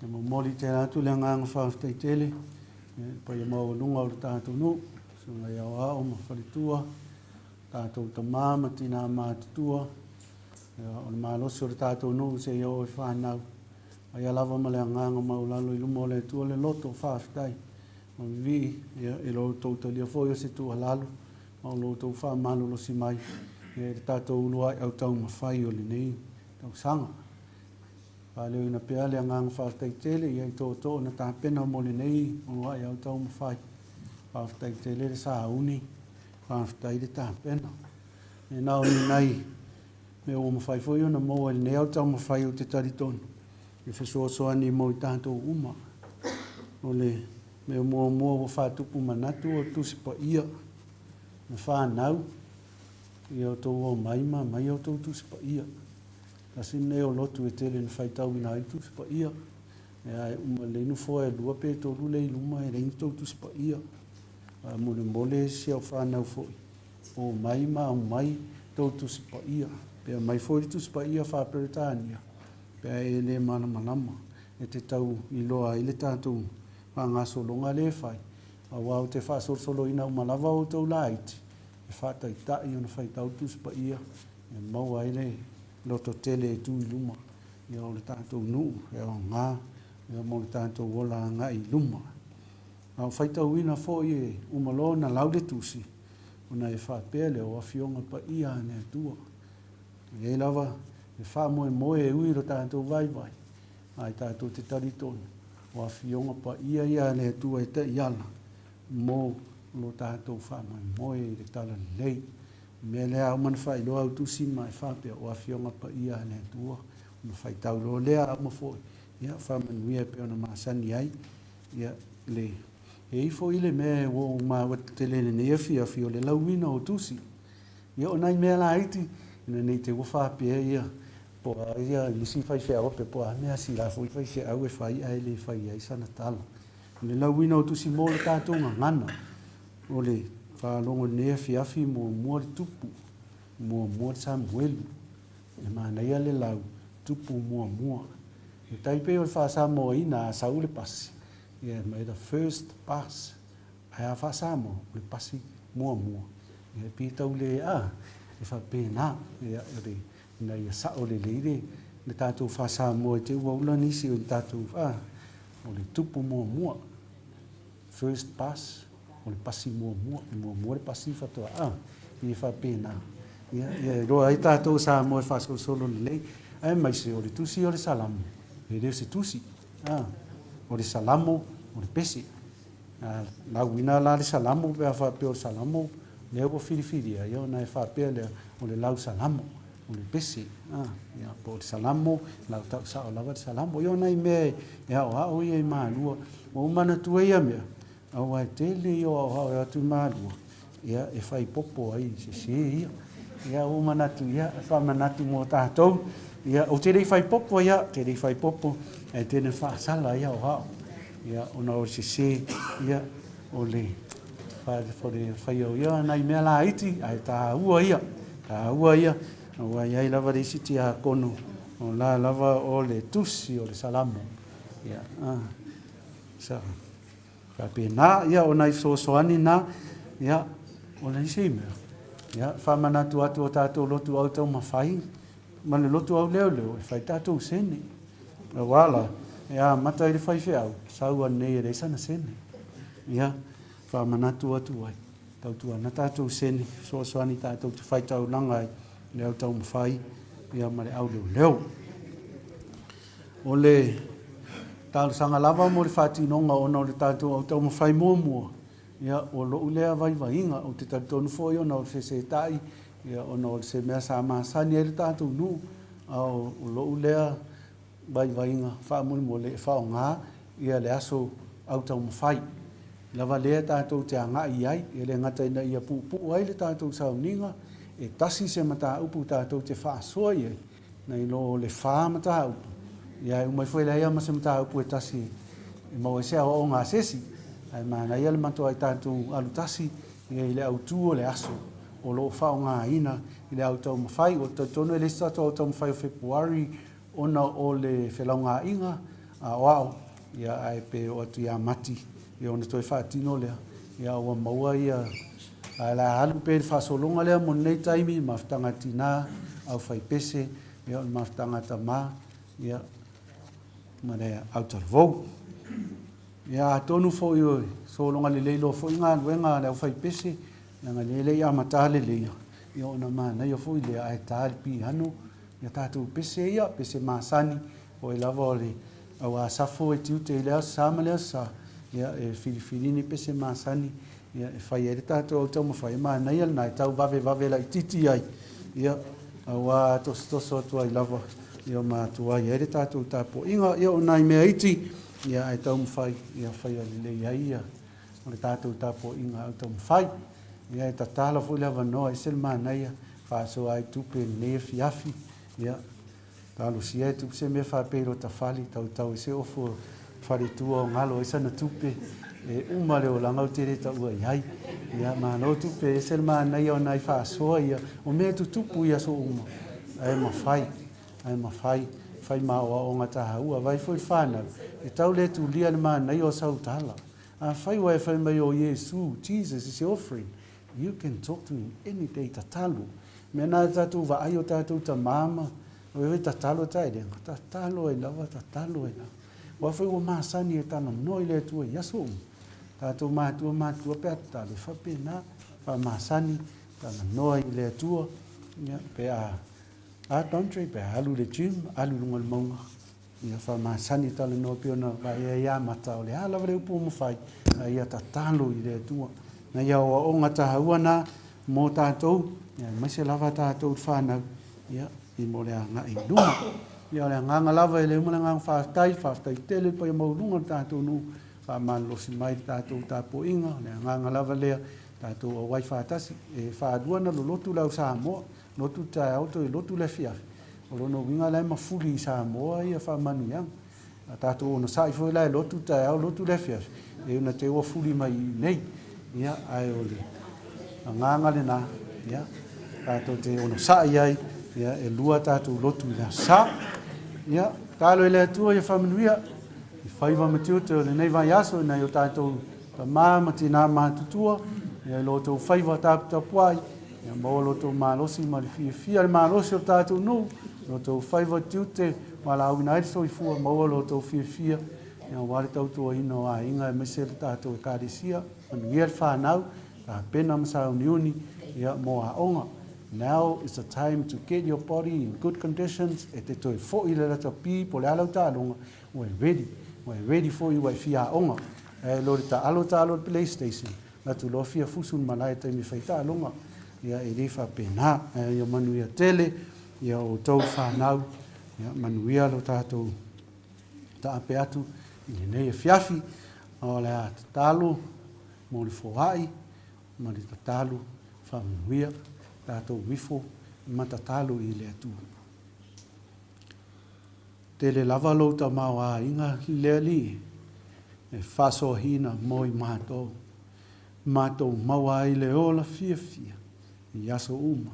e momoli tele atu le agaga faafetai tele i le paia maualuga o le tatou nuu, susuga i aoao ma faletua, tatou tama ma tina matutua, o le malosi o le tatou nuu seia oo i fanau. Aia lava ma le agaga maualalo i luma o le Atua le loto faafetai ma vivii i lo outou talia foi o se tuualalo ma o lo outou faamalolosi mai i le tatou uluai autaumafai o lenei tausaga. Faaleoina pea le agaga faafetai tele i tootoo na tapena mo lenei uluai autaumafai. Faafetai tele le sauni, faafetai le tapena. E na o ni nai mea ua mafai foi ona maua i lenei autaumafai ou te talitonu e fesoasoani mo i tatou uma. O le mea muamua ua faatupu manatu o le Tusi Paia na fanau ia outou omai ma aumai a outou Tusi Paia. Tasi lenei o lotu e tele na faitauina ai le Tusi Paia. Ae uma lelei nofoa e 2 pe 3 lea i luma e leai ni tou Tusi Paia. Faamolemole si au fanau foi, omai ma aumai tou Tusi Paia. Pe aumai foi le Tusi Paia faa-Peretania pe a e le malamalama e te tau iloa ai le tatou faagasologa lea e fai, aua ou te faasolosoloina uma lava outou laiti e faataitai ona faitau le Tusi Paia e maua ai le lototele e tu i luma o le tatou nuu e aoga mo le tatou ola agai i luma. A o faitauina foi e uma loa ona lau le tusi, ona e faapea lea, O Afioga Paia a le Atua. E i ai lava le faamoemoe e ui i lo tatou vaivai, ae tatou te talitonu, o Afioga Paia ia a le Atua e taiala mo lo tatou faamoemoe i le Talalelei. O le mea lea a uma ona faailoa au tusi ma e faapea, o Afioga Paia a le Atua, ona faitau loa lea a uma foi, ia faamanuia e pei ona masani ai. Ia, le, e i ai foi le mea ua ou maua tele i lenei afiafi, o le lauina o tusi. Ia, o nai mea laiti, ina ne i te i ua faapea ia, po o a ia nisi faifeau faapea, po o a mea a si la foi faifeau e fai ae le fai ai sana tala. O le lauina o tusi mo le tatou gagana, o le faalogo i lenei afiafi, muamua le Tupu, muamua le Samuelu. E manaia le lau Tupu muamua. E tai pei o le faa-Samoaina a sau le pasi, ia e aumai the first bus. Ae a faa-Samoa, o le pasi muamua. Ia e pei e tau le, a, e faapena, ia, o le, ina ia sao lelei le, le tatou faa-Samoa i te i ua ula nisi o tatou, a, o le Tupu muamua. First bus, o le pasi muamua, e muamua le pasi faatoa, a, e faapena. Ia, ia iloa ai tatou Samoa e faasolosolo lelei, aemaise o le tusi o le Salamo, e le o se tusi, a, o le Salamo, o le pese. A lauina la le Salamo pe a faapea o le Salamo lea ua filifilia, ia ona e faapea lea, o le lau Salamo, o le pese, a, ia, po o le Salamo, lau tau sao lava le Salamo. Ia o nai mea e aoao ia i Malua. Ua ou manatua ia mea, aua e tele ia o aoao e o atu i Malua, ia, e fai popo ai i sese ia. Ia, ua ou manatu, ia, e faamanatu mo tatou. Ia, ou te le i fai popo, ia, ou te le i fai popo, ae tele ina faasala ia aoao. Ia, ona o le sese, ia, o le faia o ia nai mea laiti, ae taua ia, taua ia, aua e i ai lava le isi tiakono, o la lava o le tusi o le Salamo. Ia, a, sa, faapena, ia, o nai fesoasoani na, ia, o le isi mea, ia, faamanatu atu o tatou lotu au taumafai, ma le lotu au leoleo, e fai tatou sene. Aua la, e amata i le faifeau, sau anei e leai sana sene. Ia, faamanatu atu ai, tautuana tatou sene, fesoasoani tatou te faitaulaga ai, le au taumafai, ia ma le au leoleo. O le talosaga lava mo le faatinoga ona o le tatou au taumafai muamua, ia, o lou lea vaivaiga, ou te talitonu foi ona o le fesetai, ia, ona o se mea sa masani ai le tatou nuu, a o lou lea vaivaiga faamolemole e faaaoga ia le aso autaumafai lava lea tatou te agai i ai, e le gata ina ia puupuu ai le tatou sauniga, e tasi se mataupu tatou te faasoa i ai, nai lo le fa mataupu, ia e uma ifo e leai lava ma se mataupu e tasi e maua ai se aoaoga a se isi, ae manaia le matuai tatou alu tasi i le autu o le aso. o lo o faaaogaina i le au taumafai. Ou te talitonu e leai se tatou au taumafai o Fepuari ona o le felaugaaiga aoao, ia ae pe oo atu ia Mati ia ona toe faatino lea, ia ua maua ia, ae o le a alu pea i le faasologa lea mo lenei taimi, mafutaga a tina, aufaipese, ia o le mafutaga a tama, ia ma le autalavou. Ia atonu foi o sologa lelei loa foi galuega a le aufaipese, leaga e le i amata lelei, ia ona manaia foi lea ae ta le piano ia tatou pese ia, pese masani, o ai lava o le au asafo e tiute i lea aso Sa ma lea aso Sa, ia e filifili ni pese masani ia e fai ai le tatou au taumafai, e manaia lena e tau vavevave laitiiti ai, ia aua tosotoso atu ai lava ia ma tuai ai le tatou tapuaiga. Ia o nai mea iti, ia ae taumafai ia faia lelei ai ia le tatou tapuaiga au taumafai. Ia e tatala foi le avanoa, e ese le manaia, faasoa ai tupe i lenei afiafi, ia Talosia e tupu se mea faapea i lota fale, tautau ai se ofo faletua o galo ai sana tupe, e uma le olaga ou te le taua i ai. Ia, malo tupe, e ese le manaia o nai faasoa ia, o mea e tutupu i aso uma, ae mafai, ae mafai, fai ma aoaoga taua. Vaai foi le whanau, e tau le tulia le manaia o sau tala. Afai ua e fai mai o Iesu, Jesus is your friend, You can talk to him any day, tatalo. Mea na tatou vaai o tatou tama ma oe tatalo taelega, tatalo ai lava, tatalo ai lava. Aua foi ua masani e talanoa i le Atua i aso uma. Tatou matua matua pe a tatalo, e faapena, faamasani, talanoa i le Atua, ia, pe a, a country, pe a alu i le gym, alu i luga o le mauga, Ia faamasani talanoa pei ona vaai ai amata o le a lava le upu ua mafai, a ia tatalo i le Atua. Na ia aoaoga taua na mo tatou, ia aemaise lava tatou le whanau, ia, i mo le agai i luma. Ia o le agaga lava e le uma le agaga faafetai, faafetai tele le paia maualuga o le tatou nuu, faamalolosi mai le tatou tapuaiga, o le agaga lava lea, tatou auai faatasi, e faalua na lolotu le au Samoa, lotu le taeao toe lotu le afiafi. O lona uiga la e mafuli i Samoa ia faamanuiaga. A tatou onosai foi la e lotu le taeao lotu le afiafi, e una te ua fuli mai i nei. Ia, ae o le agaga lena, ia, tatou te onosai ai, ia, e lua tatou lotu i le aso Sa. Ia, tatalo i le Atua ia faamanuia i faiva ma tiute o lenei vaiaso i nai o tatou tama ma tinā matutua, ia i lo outou faiva taputapuai, Ia maua lo outou malosi ma le fiafia, le malosi o le tatou nuu, lo outou faiva tiute, valaauina ai le soifua, maua lo outou fiafia, ia aua le tautuaina o aiga aemaise le tatou Ekalesia, manuia le whanau, tapena ma sauniuni, ia mo aoga. Now is the time to get your body in good conditions, e te toe foi le latapi po o le a lau taaloga, ua e ready, ua e ready foi ua e fia aoga. Ae lo le taalo taalo le PlayStation, Atu loa fia fusu le malae taimi fai taaloga, ia e le faapena. Ae ia manuia tele ia outou whanau, ia manuia lo tatou taape atu i lenei afiafi. O le a tatalo mo le foai ma le tatalo faamanuia tatou ifo ma tatalo i le Atua. Tele lava lou tamaoaiga le Alii e faasoaina mo i matou, matou maua ai le ola fiafia i aso uma,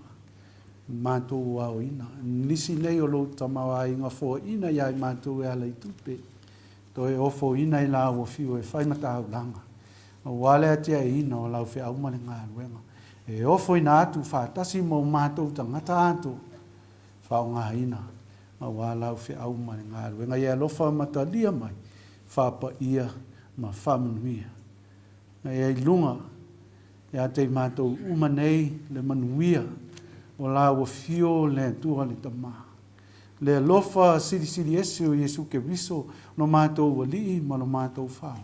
matou aoina nisi nei o lou tamaoaiga foaina ia i matou e ala i tupe, toe ofoina i la ua fiu e fai mataulaga, aua le atiaeina o lau feau ma le galuega, e ofoina atu faatasi ma o matou tagata atoa, faaaogaina aua lau feau ma le galuega. Ia e alofa ma talia mai, faapaia ma faamanuia. Ia i luga ia te i matou uma nei le manuia o la ua fio le Atua le Tama. Le alofa silisili ese o Iesu Keriso lo matou Alii ma lo matou Fao.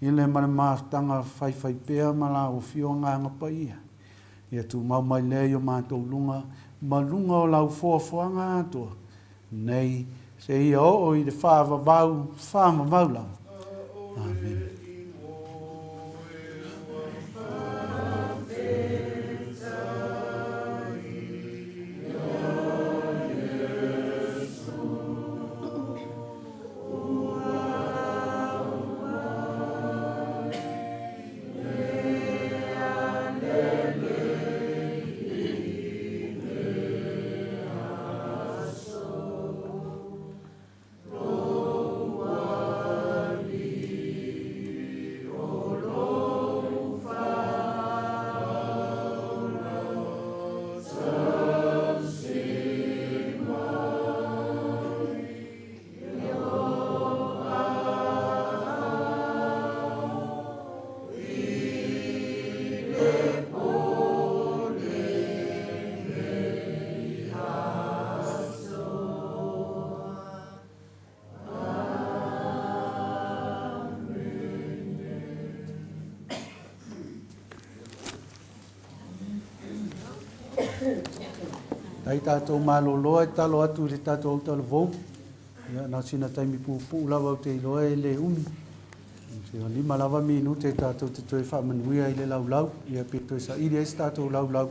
I le ma le mafutaga faifaipea ma la ua fio Agaga Paia. Ia tumau mai lea i o matou luga ma luga o lau foafoaga atoa nei seia oo i le faavavau faavavau lava. Amene. Faafetai tatou malolo ae tatalo atu i le tatou autalavou. Ia, na o sina taimi puupuu lava ou te iloa e le umi. Sina 5 lava minute tatou te toe faamanuia i le laulau, ia pe toe saili ai se tatou laulau,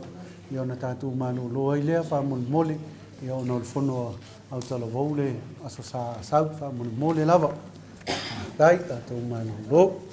ia ona tatou malolo ai lea faamolemole, ia ona o le fono a autalavou le Aso Sa Asau, faamolemole lava. Faafetai tatou malolo.